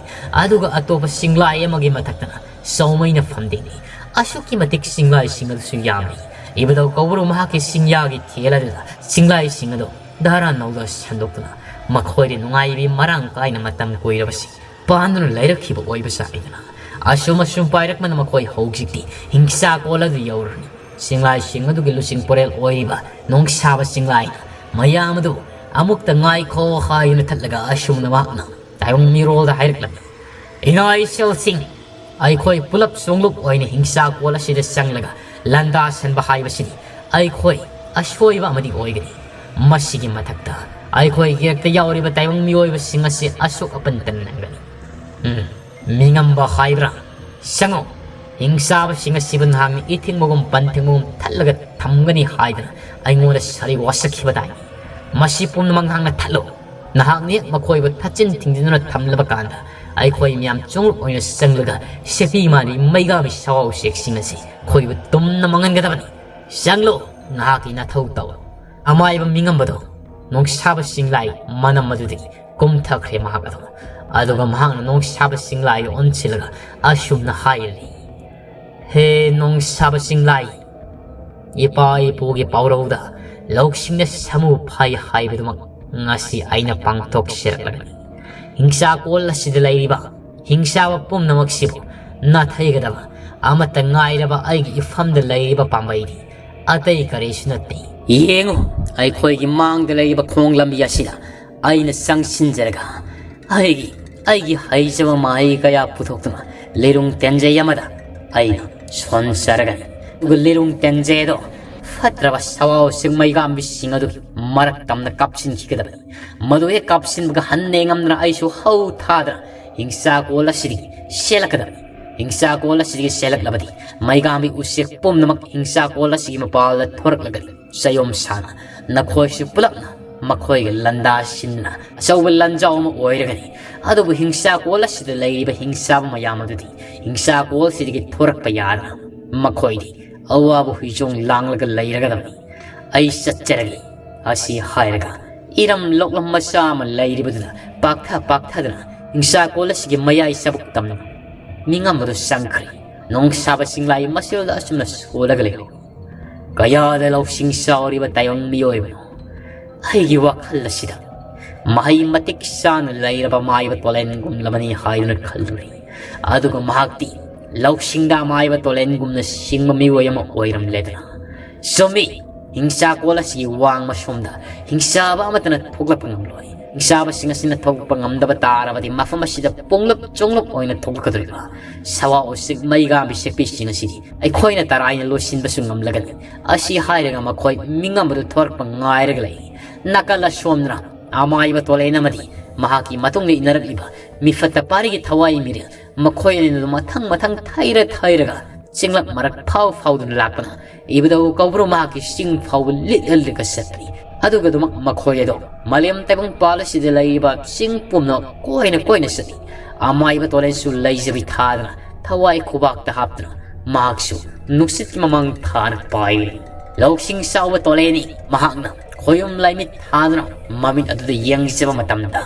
ꯑꯗꯨꯒ ꯑꯇꯣꯞꯄ ꯆꯤꯡꯂꯥꯏ ꯑꯃꯒꯤ ꯃꯊꯛꯇꯅ ꯆꯥꯎꯃꯩꯅ ꯐꯝꯗꯤꯡꯂꯤ꯫ ꯑꯁꯨꯛꯀꯤ ꯃꯇꯤꯛ ꯆꯤꯡꯂꯥꯏꯁꯤꯡ ꯑꯗꯨꯁꯨ ꯌꯥꯝꯂꯤ꯫ ꯏꯕꯨꯙꯧ ꯀꯧꯕ꯭ꯔꯨ ꯃꯍꯥꯛꯀꯤ ꯆꯤꯡꯌꯥꯒꯤ ꯊꯦꯜ ꯑꯗꯨꯗ ꯆꯤꯡꯂꯥꯏꯁꯤꯡ ꯑꯗꯨ ꯙꯥꯔꯥ ꯅꯧꯗ ꯁꯟꯗꯣꯛꯇꯨꯅ ꯃꯈꯣꯏꯗꯤ ꯅꯨꯡꯉꯥꯏꯕꯤ ꯃꯔꯥꯡ ꯀꯥꯏꯅ ꯃꯇꯝ ꯀꯨꯏꯔꯕꯁꯤ ꯄꯥꯟꯗꯨꯅ ꯂꯩꯔꯛꯈꯤꯕ ꯑꯣꯏꯕ ꯁꯥꯏꯗꯅ, ꯑꯁꯨꯝ ꯑꯁꯨꯝ ꯄꯥꯏꯔꯛꯄꯅ ꯃꯈꯣꯏ ꯍꯧꯖꯤꯛꯇꯤ ꯍꯤꯡꯁꯥ ꯀꯣꯜ ꯑꯗꯨ ꯌꯧꯔꯅꯤ꯫ ꯆꯤꯡꯂꯥꯏꯁꯤꯡ ꯑꯗꯨꯒꯤ ꯂꯨꯆꯤꯡ ꯄꯨꯔꯦꯜ ꯑꯣꯏꯔꯤꯕ ꯅꯣꯡꯁꯥꯕ ꯆꯤꯡꯂꯥꯏꯅ ꯃꯌꯥꯝ ꯑꯗꯨ ꯑꯃꯨꯛꯇ ꯉꯥꯏꯈꯣ ꯍꯥꯏꯗꯨꯅ ꯊꯠꯂꯒ ꯑꯁꯨꯝꯅ ꯃꯍꯥꯛꯅ ꯇꯥꯏꯕꯪ ꯃꯤꯔꯣꯜꯗ ꯍꯥꯏꯔꯛꯂꯝꯃꯤ, "ꯏꯅꯥ ꯏꯆꯜꯁꯤꯡ, ꯑꯩꯈꯣꯏ ꯄꯨꯂꯞ ꯁꯣꯡꯂꯨꯞ ꯑꯣꯏꯅ ꯍꯤꯡꯁꯥ ꯀꯣꯜ ꯑꯁꯤꯗ ꯆꯪꯂꯒ ꯂꯥꯟꯗꯥꯁꯟꯕ ꯍꯥꯏꯕꯁꯤꯗꯤ ꯑꯩꯈꯣꯏ ꯑꯁꯣꯏꯕ ꯑꯃꯗꯤ ꯑꯣꯏꯒꯅꯤ꯫ ꯃꯁꯤꯒꯤ ꯃꯊꯛꯇ ꯑꯩꯈꯣꯏ ꯏꯔꯛꯇ ꯌꯥꯎꯔꯤꯕ ꯇꯥꯏꯕꯪ ꯃꯤꯑꯣꯏꯕꯁꯤꯡ ꯑꯁꯤ ꯑꯁꯣꯛ ꯑꯄꯟ ꯇꯟꯅꯒꯅꯤ꯫ ꯎꯝ, ꯃꯤꯉꯝꯕ ꯍꯥꯏꯕ꯭ꯔꯥ? ꯆꯪꯉꯣ꯫ ꯍꯤꯡꯆꯥꯕꯁꯤꯡ ꯑꯁꯤꯕꯨ ꯅꯍꯥꯛꯅ ꯏꯊꯤꯡꯕꯒꯨꯝ ꯄꯟꯊꯤꯡꯕꯒꯨꯝ ꯊꯠꯂꯒ ꯊꯝꯒꯅꯤ ꯍꯥꯏꯗꯅ ꯑꯩꯉꯣꯟꯗ ꯁꯥꯔꯤ ꯋꯥꯁꯛꯈꯤꯕ ꯇꯥꯏ꯫ ꯃꯁꯤ ꯄꯨꯝꯅꯃꯛ ꯅꯍꯥꯛꯅ ꯊꯠꯂꯣ꯫ ꯅꯍꯥꯛꯅ ꯍꯦꯛ ꯃꯈꯣꯏꯕꯨ ꯊꯠꯆꯤꯟ ꯊꯤꯡꯖꯤꯟꯗꯨꯅ ꯊꯝꯂꯕ ꯀꯥꯟꯗ ꯑꯩꯈꯣꯏ ꯃꯌꯥꯝ ꯆꯣꯡꯂꯨꯞ ꯑꯣꯏꯅ ꯆꯪꯂꯒ ꯁꯦꯄꯤ ꯃꯥꯟꯕꯤ ꯃꯩꯒꯥꯕꯤ ꯁꯋꯥ ꯎꯆꯦꯛꯁꯤꯡ ꯑꯁꯤ ꯈꯣꯏꯕꯨ ꯇꯨꯝꯅ ꯃꯥꯡꯍꯟꯒꯗꯕꯅꯤ꯫ ꯆꯪꯂꯣ, ꯅꯍꯥꯛꯀꯤ ꯅꯊꯧ ꯇꯧ꯫" ꯑꯃꯥꯏꯕ ꯃꯤꯉꯝꯕꯗꯣ ꯅꯣꯡꯁꯥꯕ ꯆꯤꯡꯂꯥꯏ ꯃꯅꯝ ꯑꯗꯨꯗꯒꯤ ꯀꯨꯝꯊꯈ꯭ꯔꯦ ꯃꯍꯥꯛ ꯑꯗꯣ꯫ ꯑꯗꯨꯒ ꯃꯍꯥꯛꯅ ꯅꯣꯡꯁꯥꯕ ꯆꯤꯡꯂꯥꯏꯗ ꯑꯣꯟꯁꯤꯜꯂꯒ ꯑꯁꯨꯝꯅ ꯍꯥꯏꯔꯤ, "ꯍꯦ ꯅꯣꯡꯁꯥꯕ ꯆꯤꯡꯂꯥꯏ, ꯏꯄꯥ ꯏꯄꯨꯒꯤ ꯄꯥꯎꯔꯧꯗ ꯂꯧꯁꯤꯡꯅ ꯁꯥꯃꯨ ꯐꯥꯏ ꯍꯥꯏꯕꯗꯨꯃꯛ ꯉꯁꯤ ꯑꯩꯅ ꯄꯥꯡꯊꯣꯛꯆꯔꯛꯂꯒꯅꯤ꯫ ꯍꯤꯡꯆꯥꯀꯣꯜ ꯑꯁꯤꯗ ꯂꯩꯔꯤꯕ ꯍꯤꯡꯆꯥꯕ ꯄꯨꯝꯅꯃꯛꯁꯤꯕꯨ ꯅꯥꯊꯩꯒꯗꯕ ꯑꯃꯠꯇ ꯉꯥꯏꯔꯕ ꯑꯩꯒꯤ ꯏꯐꯝꯗ ꯂꯩꯔꯤꯕ ꯄꯥꯝꯕꯩꯗꯤ ꯑꯇꯩ ꯀꯔꯤꯁꯨ ꯅꯠꯇꯦ꯫ ꯌꯦꯡꯉꯨ, ꯑꯩꯈꯣꯏꯒꯤ ꯃꯥꯡꯗ ꯂꯩꯔꯤꯕ ꯈꯣꯡ ꯂꯝꯕꯤ ꯑꯁꯤꯗ ꯑꯩꯅ ꯆꯪꯁꯤꯟꯖꯔꯒ ꯑꯩꯒꯤ, ꯑꯩꯒꯤ ꯍꯩꯖꯕ ꯃꯍꯩ ꯀꯌꯥ ꯄꯨꯊꯣꯛꯇꯨꯅ ꯂꯤꯔꯨꯡ ꯇꯦꯟꯖꯩ ꯑꯃꯗ ꯑꯩꯅ ꯁꯣꯟꯖꯔꯒꯅꯤ꯫ ꯑꯗꯨꯒ ꯂꯤꯔꯨꯡ ꯇꯦꯟꯖꯩ ꯑꯗꯣ ꯐꯠꯇ꯭ꯔꯕ ꯁꯋꯥꯎ ꯆꯤꯡꯃꯩꯒꯥꯝꯕꯤꯁꯤꯡ ꯑꯗꯨꯒꯤ ꯃꯔꯛ ꯇꯝꯅ ꯀꯥꯞꯁꯤꯟꯈꯤꯒꯗꯕꯅꯤ꯫ ꯃꯗꯨ ꯍꯦꯛ ꯀꯥꯞꯁꯤꯟꯕꯒ ꯍꯟꯅ ꯉꯝꯗꯅ ꯑꯩꯁꯨ ꯍꯧ ꯊꯥꯗꯅ ꯍꯤꯡꯆꯥꯀꯣꯜ ꯑꯁꯤꯗꯒꯤ ꯆꯦꯜꯂꯛꯀꯗꯕꯅꯤ꯫ ꯍꯤꯡꯆꯥꯀꯣꯜ ꯑꯁꯤꯗꯒꯤ ꯆꯦꯜꯂꯛꯂꯕꯗꯤ ꯃꯩꯒꯥꯝꯕꯤ ꯎꯆꯦꯛ ꯄꯨꯝꯅꯃꯛ ꯍꯤꯡꯆꯥꯀꯣꯜ ꯑꯁꯤꯒꯤ ꯃꯄꯥꯜꯗ ꯊꯣꯔꯛꯂꯒꯅꯤ꯫ ꯆꯌꯣꯝ ꯁꯥꯅ ꯅꯈꯣꯏꯁꯨ ꯄꯨꯂꯞꯅ ꯃꯈꯣꯏꯒ ꯂꯥꯟꯗꯥꯁꯤꯟꯗꯨꯅ ꯑꯆꯧꯕ ꯂꯥꯟꯖꯥꯎ ꯑꯃ ꯑꯣꯏꯔꯒꯅꯤ꯫ ꯑꯗꯨꯕꯨ ꯍꯤꯡꯆꯥꯀꯣꯜ ꯑꯁꯤꯗ ꯂꯩꯔꯤꯕ ꯍꯤꯡꯆꯥꯕ ꯃꯌꯥꯝ ꯑꯗꯨꯗꯤ ꯍꯤꯡꯆꯥꯀꯣꯜ ꯑꯁꯤꯗꯒꯤ ꯊꯣꯔꯛꯄ ꯌꯥꯗꯅ ꯃꯈꯣꯏꯗꯤ ꯑꯋꯥꯕ ꯍꯨꯏꯖꯣꯡ ꯂꯥꯡꯂꯒ ꯂꯩꯔꯒꯗꯕꯅꯤ꯫ ꯑꯩ ꯆꯠꯆꯔꯒꯦ꯫" ꯑꯁꯤ ꯍꯥꯏꯔꯒ ꯏꯔꯝ ꯂꯣꯛꯂꯝ ꯃꯆꯥ ꯑꯃ ꯂꯩꯔꯤꯕꯗꯨꯗ ꯄꯥꯛꯊ ꯄꯥꯛꯊꯗꯨꯅ ꯍꯤꯡꯆꯥꯀꯣꯜ ꯑꯁꯤꯒꯤ ꯃꯌꯥꯏ ꯆꯕꯨꯛ ꯇꯝꯅ ꯃꯤꯉꯝꯕꯗꯨ ꯆꯪꯈ꯭ꯔꯦ꯫ ꯅꯣꯡꯁꯥꯕ ꯆꯤꯡꯂꯥꯏ ꯃꯁꯤꯔꯣꯝꯗ ꯑꯁꯨꯝꯅ ꯁꯣꯜꯂꯒ ꯂꯩꯍꯧꯏ꯫ ꯀꯌꯥꯗ ꯂꯧꯁꯤꯡ ꯆꯥꯎꯔꯤꯕ ꯇꯥꯏꯕꯪ ꯃꯤꯑꯣꯏꯕꯅꯣ! ꯑꯩꯒꯤ ꯋꯥꯈꯜ ꯑꯁꯤꯗ ꯃꯍꯩ ꯃꯇꯤꯛ ꯆꯥꯅ ꯂꯩꯔꯕ ꯑꯃꯥꯏꯕ ꯇꯣꯂꯦꯟꯒꯨꯝꯂꯕꯅꯤ ꯍꯥꯏꯗꯨꯅ ꯈꯜꯂꯨꯔꯦ꯫ ꯑꯗꯨꯒ ꯃꯍꯥꯛꯇꯤ ꯂꯧꯁꯤꯡꯗ ꯑꯃꯥꯏꯕ ꯇꯣꯂꯦꯟꯒꯨꯝꯅ ꯁꯤꯡꯕ ꯃꯤꯑꯣꯏ ꯑꯃ ꯑꯣꯏꯔꯝꯂꯦꯗꯅ꯫ ꯆꯨꯝꯃꯤ, ꯍꯤꯡꯆꯥꯀꯣꯜ ꯑꯁꯤꯒꯤ ꯋꯥꯡꯃ ꯁꯣꯝꯗ ꯍꯤꯡꯆꯥꯕ ꯑꯃꯠꯇꯅ ꯊꯣꯛꯂꯛꯄ ꯉꯝꯂꯣꯏ꯫ ꯍꯤꯡꯆꯥꯕꯁꯤꯡ ꯑꯁꯤꯅ ꯊꯣꯛꯂꯛꯄ ꯉꯝꯗꯕ ꯇꯥꯔꯕꯗꯤ ꯃꯐꯝ ꯑꯁꯤꯗ ꯄꯣꯡꯂꯞ ꯆꯣꯡꯂꯞ ꯑꯣꯏꯅ ꯊꯣꯛꯂꯛꯀꯗꯧꯔꯤꯕ ꯁꯋꯥ ꯎꯆꯦꯛ ꯃꯩꯒꯥꯕꯤ ꯁꯦꯛꯄꯤꯁꯤꯡ ꯑꯁꯤꯗꯤ ꯑꯩꯈꯣꯏꯅ ꯇꯔꯥꯏꯅ ꯂꯣꯏꯁꯤꯟꯕꯁꯨ ꯉꯝꯂꯒꯅꯤ꯫ ꯑꯁꯤ ꯍꯥꯏꯔꯒ ꯃꯈꯣꯏ ꯃꯤꯉꯝꯕꯗꯨ ꯊꯣꯔꯛꯄ ꯉꯥꯏꯔꯒ ꯂꯩ꯫ ꯅꯥꯀꯜ ꯑꯁꯣꯝꯗꯅ ꯑꯃꯥꯏꯕ ꯇꯣꯂꯦꯟ ꯑꯃꯗꯤ ꯃꯍꯥꯛꯀꯤ ꯃꯇꯨꯡꯗ ꯏꯟꯅꯔꯛꯂꯤꯕ ꯃꯤꯐꯠꯇ ꯄꯥꯔꯤꯒꯤ ꯊꯋꯥꯏ ꯃꯤꯔꯦꯜ, ꯃꯈꯣꯏ ꯑꯅꯤꯗꯨ ꯃꯊꯪ ꯃꯊꯪ ꯊꯩꯔ ꯊꯩꯔꯒ ꯆꯤꯡꯂꯛ ꯃꯔꯛ ꯐꯥꯎ ꯐꯥꯎꯗꯨꯅ ꯂꯥꯛꯄꯅ ꯏꯕꯨꯙꯧ ꯀꯧꯕ꯭ꯔꯨ ꯃꯍꯥꯛꯀꯤ ꯆꯤꯡ ꯐꯥꯎꯕ ꯂꯤꯠꯍꯜꯂꯒ ꯆꯠꯄꯅꯤ꯫ ꯑꯗꯨꯒ ꯑꯗꯨꯃꯛ ꯃꯈꯣꯏ ꯑꯗꯣ ꯃꯥꯂꯦꯝ ꯇꯥꯏꯕꯪ ꯄꯥꯜ ꯑꯁꯤꯗ ꯂꯩꯔꯤꯕ ꯆꯤꯡ ꯄꯨꯝꯅꯃꯛ ꯀꯣꯏꯅ ꯀꯣꯏꯅ ꯆꯠꯂꯤ꯫ ꯑꯃꯥꯏꯕ ꯇꯣꯂꯦꯟꯁꯨ ꯂꯩꯖꯕꯤ ꯊꯥꯗꯅ ꯊꯋꯥꯏ ꯈꯨꯕꯥꯛꯇ ꯍꯥꯞꯇꯨꯅ ꯃꯍꯥꯛꯁꯨ ꯅꯨꯡꯁꯤꯠꯀꯤ ꯃꯃꯥꯡ ꯊꯥꯅ ꯄꯥꯏꯔꯤ꯫ ꯂꯧꯁꯤꯡ ꯆꯥꯎꯕ ꯇꯣꯂꯦꯟꯅꯤ꯫ ꯃꯍꯥꯛꯅ ꯈꯣꯌꯨꯝ ꯂꯥꯏꯃꯤꯠ ꯊꯥꯗꯨꯅ ꯃꯃꯤꯠ ꯑꯗꯨꯗ ꯌꯦꯡꯖꯕ ꯃꯇꯝꯗ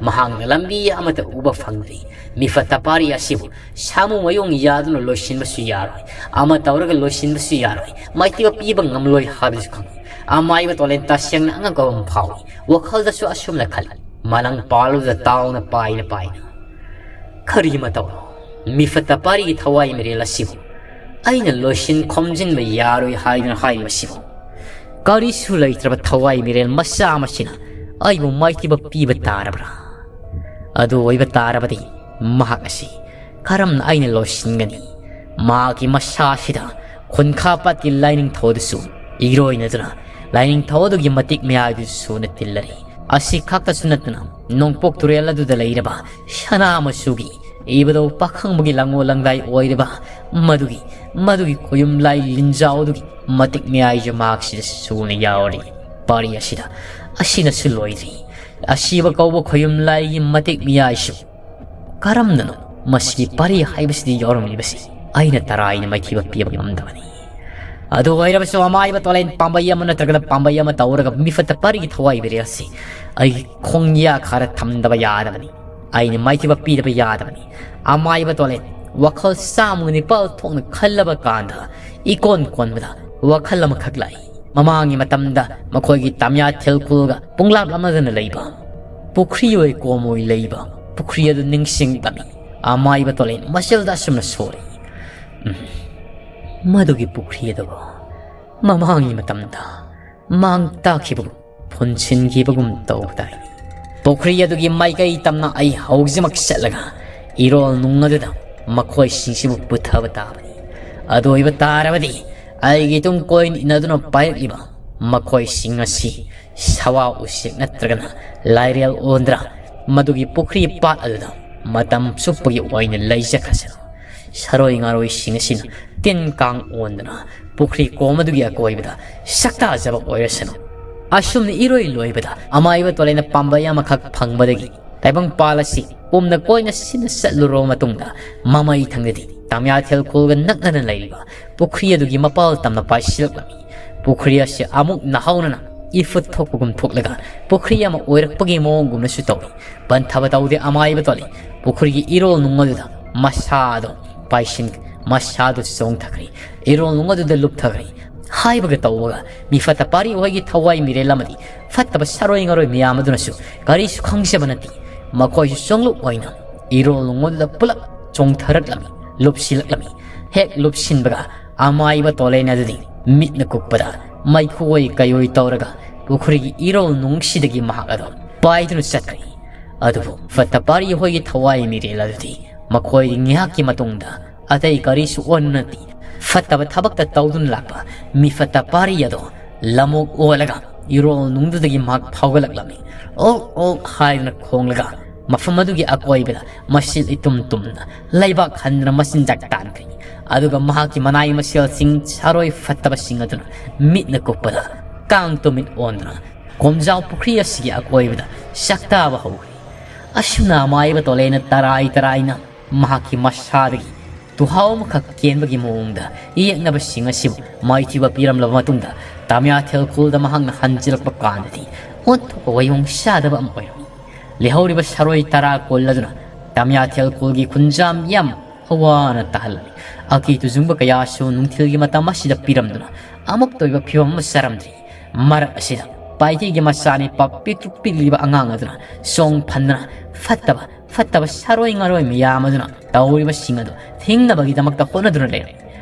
ꯃꯍꯥꯛꯅ ꯂꯝꯕꯤ ꯑꯃꯠꯇ ꯎꯕ ꯐꯪꯗ꯭ꯔꯤ꯫ ꯃꯤꯐꯠꯇ ꯄꯥꯔꯤ ꯑꯁꯤꯕꯨ ꯁꯥꯃꯨ ꯃꯌꯣꯡ ꯌꯥꯗꯨꯅ ꯂꯣꯏꯁꯤꯟꯕꯁꯨ ꯌꯥꯔꯣꯏ, ꯑꯃ ꯇꯧꯔꯒ ꯂꯣꯏꯁꯤꯟꯕꯁꯨ ꯌꯥꯔꯣꯏ, ꯃꯥꯏꯊꯤꯕ ꯄꯤꯕ ꯉꯝꯂꯣꯏ ꯍꯥꯏꯕꯁꯨ ꯈꯪꯏ꯫ ꯑꯃꯥꯏꯕ ꯇꯣꯂꯦꯟ ꯇꯁꯦꯡꯅ ꯑꯉꯛꯄ ꯑꯃ ꯐꯥꯎꯏ꯫ ꯋꯥꯈꯜꯗꯁꯨ ꯑꯁꯨꯝꯅ ꯈꯜꯂꯤ, ꯃꯂꯪ ꯄꯥꯜꯂꯨꯗ ꯇꯥꯎꯅ ꯄꯥꯏꯅ ꯄꯥꯏꯅ꯫ ꯀꯔꯤ ꯃꯇꯧꯅꯣ? ꯃꯤꯐꯠꯇ ꯄꯥꯔꯤꯒꯤ ꯊꯋꯥꯏ ꯃꯤꯔꯦꯜ ꯑꯁꯤꯕꯨ ꯑꯩꯅ ꯂꯣꯏꯁꯤꯟ ꯈꯣꯝꯖꯤꯟꯕ ꯌꯥꯔꯣꯏ ꯍꯥꯏꯗꯨꯅ ꯍꯥꯏꯔꯤꯕꯁꯤꯕꯨ? ꯀꯔꯤꯁꯨ ꯂꯩꯇ꯭ꯔꯕ ꯊꯋꯥꯏ ꯃꯤꯔꯦꯜ ꯃꯆꯥ ꯑꯃꯁꯤꯅ ꯑꯩꯕꯨ ꯃꯥꯏꯊꯤꯕ ꯄꯤꯕ ꯇꯥꯔꯕ꯭ꯔꯥ? ꯑꯗꯨ ꯑꯣꯏꯕ ꯇꯥꯔꯕꯗꯤ ꯃꯍꯥꯛ ꯑꯁꯤ ꯀꯔꯝꯅ ꯑꯩꯅ ꯂꯣꯏꯁꯤꯟꯒꯅꯤ? ꯃꯍꯥꯛꯀꯤ ꯃꯁꯥꯁꯤꯗ ꯈꯨꯟꯈꯥ ꯄꯥꯠꯀꯤ ꯂꯥꯏꯅꯤꯡꯊꯧ ꯑꯗꯨꯁꯨ ꯏꯔꯣꯏꯅꯗꯨꯅ ꯂꯥꯏꯅꯤꯡꯊꯧ ꯑꯗꯨꯒꯤ ꯃꯇꯤꯛ ꯃꯌꯥꯏꯗꯨꯁꯨ ꯁꯨꯅ ꯇꯤꯜꯂꯔꯤ꯫ ꯑꯁꯤ ꯈꯛꯇꯁꯨ ꯅꯠꯇꯅ ꯅꯣꯡꯄꯣꯛ ꯇꯨꯔꯦꯜ ꯑꯗꯨꯗ ꯂꯩꯔꯕ ꯁꯅꯥ ꯃꯆꯨꯒꯤ ꯏꯕꯗꯧ ꯄꯥꯈꯪꯕꯒꯤ ꯂꯥꯡꯉꯣꯜ ꯂꯥꯡꯗꯥꯏ ꯑꯣꯏꯔꯤꯕ ꯃꯗꯨꯒꯤ, ꯃꯗꯨꯒꯤ ꯈꯣꯌꯨꯝ ꯂꯥꯏ ꯂꯤꯟꯖꯥꯎ ꯑꯗꯨꯒꯤ ꯃꯇꯤꯛ ꯃꯌꯥꯏꯁꯨ ꯃꯍꯥꯛꯁꯤꯗ ꯁꯨꯅ ꯌꯥꯎꯔꯤ꯫ ꯄꯥꯔꯤ ꯑꯁꯤꯗ ꯑꯁꯤꯅꯁꯨ ꯂꯣꯏꯗ꯭ꯔꯤ꯫ ꯑꯁꯤꯕ ꯀꯧꯕ ꯈꯣꯌꯨꯝ ꯂꯥꯏꯒꯤ ꯃꯇꯤꯛ ꯃꯌꯥꯏꯁꯨ ꯀꯔꯝꯅꯅꯣ ꯃꯁꯤꯒꯤ ꯄꯥꯔꯤ ꯍꯥꯏꯕꯁꯤꯗꯤ ꯌꯥꯎꯔꯝꯂꯤꯕꯁꯤ? ꯑꯩꯅ ꯇꯔꯥꯏꯅ ꯃꯥꯏꯊꯤꯕ ꯄꯤꯕ ꯉꯝꯗꯕꯅꯤ꯫ ꯑꯗꯨ ꯑꯣꯏꯔꯕꯁꯨ ꯑꯃꯥꯏꯕ ꯇꯣꯂꯦꯟ ꯄꯥꯝꯕꯩ ꯑꯃ ꯅꯠꯇ꯭ꯔꯒ ꯄꯥꯝꯕꯩ ꯑꯃ ꯇꯧꯔꯒ ꯃꯤꯐꯠꯇ ꯄꯥꯔꯤꯒꯤ ꯊꯋꯥꯏ ꯃꯤꯔꯦꯜ ꯑꯁꯤ ꯑꯩꯒꯤ ꯈꯣꯡꯌꯥ ꯈꯥꯔ ꯊꯝꯗꯕ ꯌꯥꯗꯕꯅꯤ꯫ ꯑꯩꯅ ꯃꯥꯏꯊꯤꯕ ꯄꯤꯗꯕ ꯌꯥꯗꯕꯅꯤ꯫ ꯑꯃꯥꯏꯕ ꯇꯣꯂꯦꯟ ꯋꯥꯈꯜ ꯆꯥꯝꯃꯒ ꯅꯤꯄꯥꯜ ꯊꯣꯛꯅ ꯈꯜꯂꯕ ꯀꯥꯟꯗ ꯏꯀꯣꯟ ꯀꯣꯟꯕꯗ ꯋꯥꯈꯜ ꯑꯃꯈꯛ ꯂꯥꯛꯏ꯫ ꯃꯃꯥꯡꯒꯤ ꯃꯇꯝꯗ ꯃꯈꯣꯏꯒꯤ ꯇꯥꯃꯤꯌꯥ ꯊꯦꯜꯈꯨꯜꯒ ꯄꯨꯡꯂꯥꯞ ꯑꯃꯗꯅ ꯂꯩꯕ ꯄꯨꯈ꯭ꯔꯤ ꯑꯣꯏ ꯀꯣꯝ ꯑꯣꯏ ꯂꯩꯕ ꯄꯨꯈ꯭ꯔꯤ ꯑꯗꯨ ꯅꯤꯡꯁꯤꯡꯂꯝꯃꯤ꯫ ꯑꯃꯥꯏꯕ ꯇꯣꯂꯦꯟ ꯃꯁꯦꯜꯗ ꯑꯁꯨꯝꯅ ꯁꯣꯜꯂꯤ, "ꯎꯝ, ꯃꯗꯨꯒꯤ ꯄꯨꯈ꯭ꯔꯤ ꯑꯗꯨꯕꯨ ꯃꯃꯥꯡꯒꯤ ꯃꯇꯝꯗ ꯃꯥꯡ ꯇꯥꯛꯈꯤꯕꯒꯨꯝ ꯐꯨꯟꯁꯤꯟꯈꯤꯕꯒꯨꯝ ꯇꯧꯕ ꯇꯥꯏ꯫ ꯄꯨꯈ꯭ꯔꯤ ꯑꯗꯨꯒꯤ ꯃꯥꯏꯀꯩ ꯇꯝꯅ ꯑꯩ ꯍꯧꯖꯤꯛꯃꯛ ꯆꯠꯂꯒ ꯏꯔꯣꯜ ꯅꯨꯡ ꯑꯗꯨꯗ ꯃꯈꯣꯏꯁꯤꯡꯁꯤꯕꯨ ꯄꯨꯊꯕ ꯇꯥꯕꯅꯤ꯫ ꯑꯗꯨ ꯑꯣꯏꯕ ꯇꯥꯔꯕꯗꯤ ꯑꯩꯒꯤ ꯇꯨꯡ ꯀꯣꯏꯅ ꯏꯟꯅꯗꯨꯅ ꯄꯥꯏꯔꯛꯂꯤꯕ ꯃꯈꯣꯏꯁꯤꯡ ꯑꯁꯤ ꯁꯋꯥ ꯎꯆꯦꯛ ꯅꯠꯇ꯭ꯔꯒꯅ ꯂꯥꯏꯔꯦꯜ ꯑꯣꯟꯗ꯭ꯔꯥ ꯃꯗꯨꯒꯤ ꯄꯨꯈ꯭ꯔꯤ ꯄꯥꯠ ꯑꯗꯨꯗ ꯃꯇꯝ ꯆꯨꯞꯄꯒꯤ ꯑꯣꯏꯅ ꯂꯩꯖꯈ꯭ꯔꯁꯅꯨ꯫ ꯁꯔꯣꯏ ꯉꯥꯔꯣꯏꯁꯤꯡ ꯑꯁꯤꯅ ꯇꯤꯟ ꯀꯥꯡ ꯑꯣꯟꯗꯨꯅ ꯄꯨꯈ꯭ꯔꯤ ꯀꯣꯝ ꯑꯗꯨꯒꯤ ꯑꯀꯣꯏꯕꯗ ꯁꯛꯇꯥꯖꯕ ꯑꯣꯏꯔꯁꯅꯨ꯫" ꯑꯁꯨꯝꯅ ꯏꯔꯣꯏ ꯂꯣꯏꯕꯗ ꯑꯃꯥꯏꯕ ꯇꯣꯂꯦꯟꯅ ꯄꯥꯝꯕꯩ ꯑꯃꯈꯛ ꯐꯪꯕꯗꯒꯤ ꯇꯥꯏꯕꯪꯄꯥꯜ ꯑꯁꯤ ꯄꯨꯝꯅ ꯀꯣꯏꯅ ꯁꯤꯟꯅ ꯆꯠꯂꯨꯔꯕ ꯃꯇꯨꯡꯗ ꯃꯃꯩ ꯊꯪꯗꯗꯤ ꯇꯥꯃꯤꯌꯥ ꯊꯦꯜꯈꯣꯜꯒ ꯅꯛꯅꯅ ꯂꯩꯔꯤꯕ ꯄꯨꯈ꯭ꯔꯤ ꯑꯗꯨꯒꯤ ꯃꯄꯥꯜ ꯇꯝꯅ ꯄꯥꯏꯁꯤꯜꯂꯛꯂꯝꯃꯤ꯫ ꯄꯨꯈ꯭ꯔꯤ ꯑꯁꯤ ꯑꯃꯨꯛ ꯅꯍꯧꯅꯅ ꯏꯐꯨꯠ ꯊꯣꯛꯄꯒꯨꯝ ꯊꯣꯛꯂꯒ ꯄꯨꯈ꯭ꯔꯤ ꯑꯃ ꯑꯣꯏꯔꯛꯄꯒꯤ ꯃꯑꯣꯡꯒꯨꯝꯅꯁꯨ ꯇꯧꯏ꯫ ꯄꯟꯊꯕ ꯇꯧꯗꯦ ꯑꯃꯥꯏꯕ ꯇꯣꯂꯦꯟ ꯄꯨꯈ꯭ꯔꯤꯒꯤ ꯏꯔꯣꯜ ꯅꯨꯡ ꯑꯗꯨꯗ ꯃꯁꯥꯗꯣ ꯄꯥꯏꯁꯤꯟ ꯃꯁꯥꯗꯣ ꯆꯣꯡꯊꯈ꯭ꯔꯦ꯫ ꯏꯔꯣꯜ ꯅꯨꯡ ꯑꯗꯨꯗ ꯂꯨꯞꯊꯈ꯭ꯔꯦ꯫ ꯍꯥꯏꯕꯒ ꯇꯧꯕꯒ ꯃꯤꯐꯠꯇ ꯄꯥꯔꯤ ꯍꯣꯏꯒꯤ ꯊꯋꯥꯏ ꯃꯤꯔꯦꯜ ꯑꯃꯗꯤ ꯐꯠꯇꯕ ꯁꯥꯔꯣꯏ ꯉꯥꯔꯣꯏ ꯃꯌꯥꯝ ꯑꯗꯨꯅꯁꯨ ꯀꯔꯤꯁꯨ ꯈꯪꯖꯕ ꯅꯠꯇꯦ꯫ ꯃꯈꯣꯏꯁꯨ ꯆꯣꯡꯂꯨꯞ ꯑꯣꯏꯅ ꯏꯔꯣꯜ ꯅꯨꯡ ꯑꯗꯨꯗ ꯄꯨꯂꯞ ꯆꯣꯡꯊꯔꯛꯂꯝꯃꯤ, ꯂꯨꯞꯁꯤꯜꯂꯛꯂꯝꯃꯤ꯫ ꯍꯦꯛ ꯂꯨꯞꯁꯤꯟꯕꯒ ꯑꯃꯥꯏꯕ ꯇꯣꯂꯦꯟ ꯑꯗꯨꯗꯤ ꯃꯤꯠꯅ ꯀꯨꯞꯄꯗ ꯃꯩꯈꯨ ꯑꯣꯏ ꯀꯩꯑꯣꯏ ꯇꯧꯔꯒ ꯄꯨꯈ꯭ꯔꯤꯒꯤ ꯏꯔꯣꯜ ꯅꯨꯡꯁꯤꯗꯒꯤ ꯃꯍꯥꯛ ꯑꯗꯨ ꯄꯥꯏꯗꯨꯅ ꯆꯠꯈ꯭ꯔꯦ꯫ ꯑꯗꯨꯕꯨ ꯐꯠꯇ ꯄꯥꯔꯤ ꯍꯣꯏꯒꯤ ꯊꯋꯥꯏ ꯃꯤꯔꯦꯜ ꯑꯗꯨꯗꯤ ꯃꯈꯣꯏ ꯉꯥꯏꯍꯥꯛꯀꯤ ꯃꯇꯨꯡꯗ ꯑꯇꯩ ꯀꯔꯤꯁꯨ ꯑꯣꯟꯅꯗꯦ꯫ ꯐꯠꯇꯕ ꯊꯕꯛꯇ ꯇꯧꯗꯨꯅ ꯂꯥꯛꯄ ꯃꯤꯐꯠꯇ ꯄꯥꯔꯤ ꯑꯗꯣ ꯂꯃꯣꯛ ꯑꯣꯜꯂꯒ ꯏꯔꯣꯜ ꯅꯨꯡꯗꯨꯗꯒꯤ ꯃꯍꯥꯛ ꯐꯥꯎꯒꯠꯂꯛꯂꯝꯃꯤ꯫ "ꯑꯣꯛ ꯑꯣꯛ" ꯍꯥꯏꯗꯨꯅ ꯈꯣꯡꯂꯒ ꯃꯐꯝ ꯑꯗꯨꯒꯤ ꯑꯀꯣꯏꯕꯗ ꯃꯁꯤꯜ ꯏꯇꯨꯝ ꯇꯨꯝꯅ ꯂꯩꯕꯥꯛ ꯍꯟꯗꯨꯅ ꯃꯆꯤꯟꯖꯥꯛ ꯇꯥꯟꯈ꯭ꯔꯦ꯫ ꯑꯗꯨꯒ ꯃꯍꯥꯛꯀꯤ ꯃꯅꯥꯏ ꯃꯁꯤꯜꯁꯤꯡ ꯁꯥꯔꯣꯏ ꯐꯠꯇꯕꯁꯤꯡ ꯑꯗꯨꯅ ꯃꯤꯠꯅ ꯀꯨꯞꯄꯗ ꯀꯥꯡ ꯇꯨꯃꯤꯠ ꯑꯣꯟꯗꯨꯅ ꯀꯣꯝꯖꯥꯎ ꯄꯨꯈ꯭ꯔꯤ ꯑꯁꯤꯒꯤ ꯑꯀꯣꯏꯕꯗ ꯆꯥꯛꯇꯥꯕ ꯍꯧꯈ꯭ꯔꯦ꯫ ꯑꯁꯨꯝꯅ ꯑꯃꯥꯏꯕ ꯇꯣꯂꯦꯟꯅ ꯇꯔꯥꯏ ꯇꯔꯥꯏꯅ ꯃꯍꯥꯛꯀꯤ ꯃꯁꯥꯗꯒꯤ ꯇꯨꯍꯥꯎ ꯑꯃꯈꯛ ꯀꯦꯟꯕꯒꯤ ꯃꯑꯣꯡꯗ ꯌꯦꯛꯅꯕꯁꯤꯡ ꯑꯁꯤꯕꯨ ꯃꯥꯏꯊꯤꯕ ꯄꯤꯔꯝꯂꯕ ꯃꯇꯨꯡꯗ ꯇꯥꯃꯤꯌꯥ ꯊꯦꯜꯈꯨꯜꯗ ꯃꯍꯥꯛꯅ ꯍꯟꯖꯤꯜꯂꯛꯄ ꯀꯥꯟꯗꯗꯤ ꯑꯣꯟꯊꯣꯛꯄ ꯋꯥꯌꯣꯡ ꯆꯥꯗꯕ ꯑꯃ ꯑꯣꯏꯔꯝꯃꯤ꯫ ꯂꯩꯍꯧꯔꯤꯕ ꯁꯔꯣꯏ ꯇꯔꯥ ꯀꯣꯜꯂꯗꯨꯅ ꯇꯥꯃꯤꯌꯥ ꯊꯦꯜꯈꯨꯜꯒꯤ ꯈꯨꯟꯖꯥꯝ ꯌꯥꯝ ꯋꯥꯅ ꯇꯥꯍꯜꯂꯝꯃꯤ꯫ ꯑꯀꯤ ꯇꯨꯖꯨꯡꯕ ꯀꯌꯥꯁꯨ ꯅꯨꯡꯊꯤꯜꯒꯤ ꯃꯇꯝ ꯑꯁꯤꯗ ꯄꯤꯔꯝꯗꯨꯅ ꯑꯃꯨꯛꯇ ꯑꯣꯏꯕ ꯐꯤꯕꯝ ꯑꯃ ꯆꯥꯔꯝꯗ꯭ꯔꯤ꯫ ꯃꯔꯛ ꯑꯁꯤꯗ ꯄꯥꯏꯇꯤꯒꯤ ꯃꯆꯥꯅꯤꯄꯥ ꯄꯤꯛꯇ꯭ꯔꯨ ꯄꯤꯛꯂꯤꯕ ꯑꯉꯥꯡ ꯑꯗꯨꯅ ꯆꯣꯡ ꯐꯟꯗꯨꯅ ꯐꯠꯇꯕ ꯐꯠꯇꯕ ꯁꯥꯔꯣꯏ ꯉꯥꯔꯣꯏ ꯃꯌꯥꯝ ꯑꯗꯨꯅ ꯇꯧꯔꯤꯕꯁꯤꯡ ꯑꯗꯨ ꯊꯤꯡꯅꯕꯒꯤꯗꯃꯛꯇ ꯍꯣꯠꯅꯗꯨꯅ ꯂꯩꯔꯝꯃꯤ꯫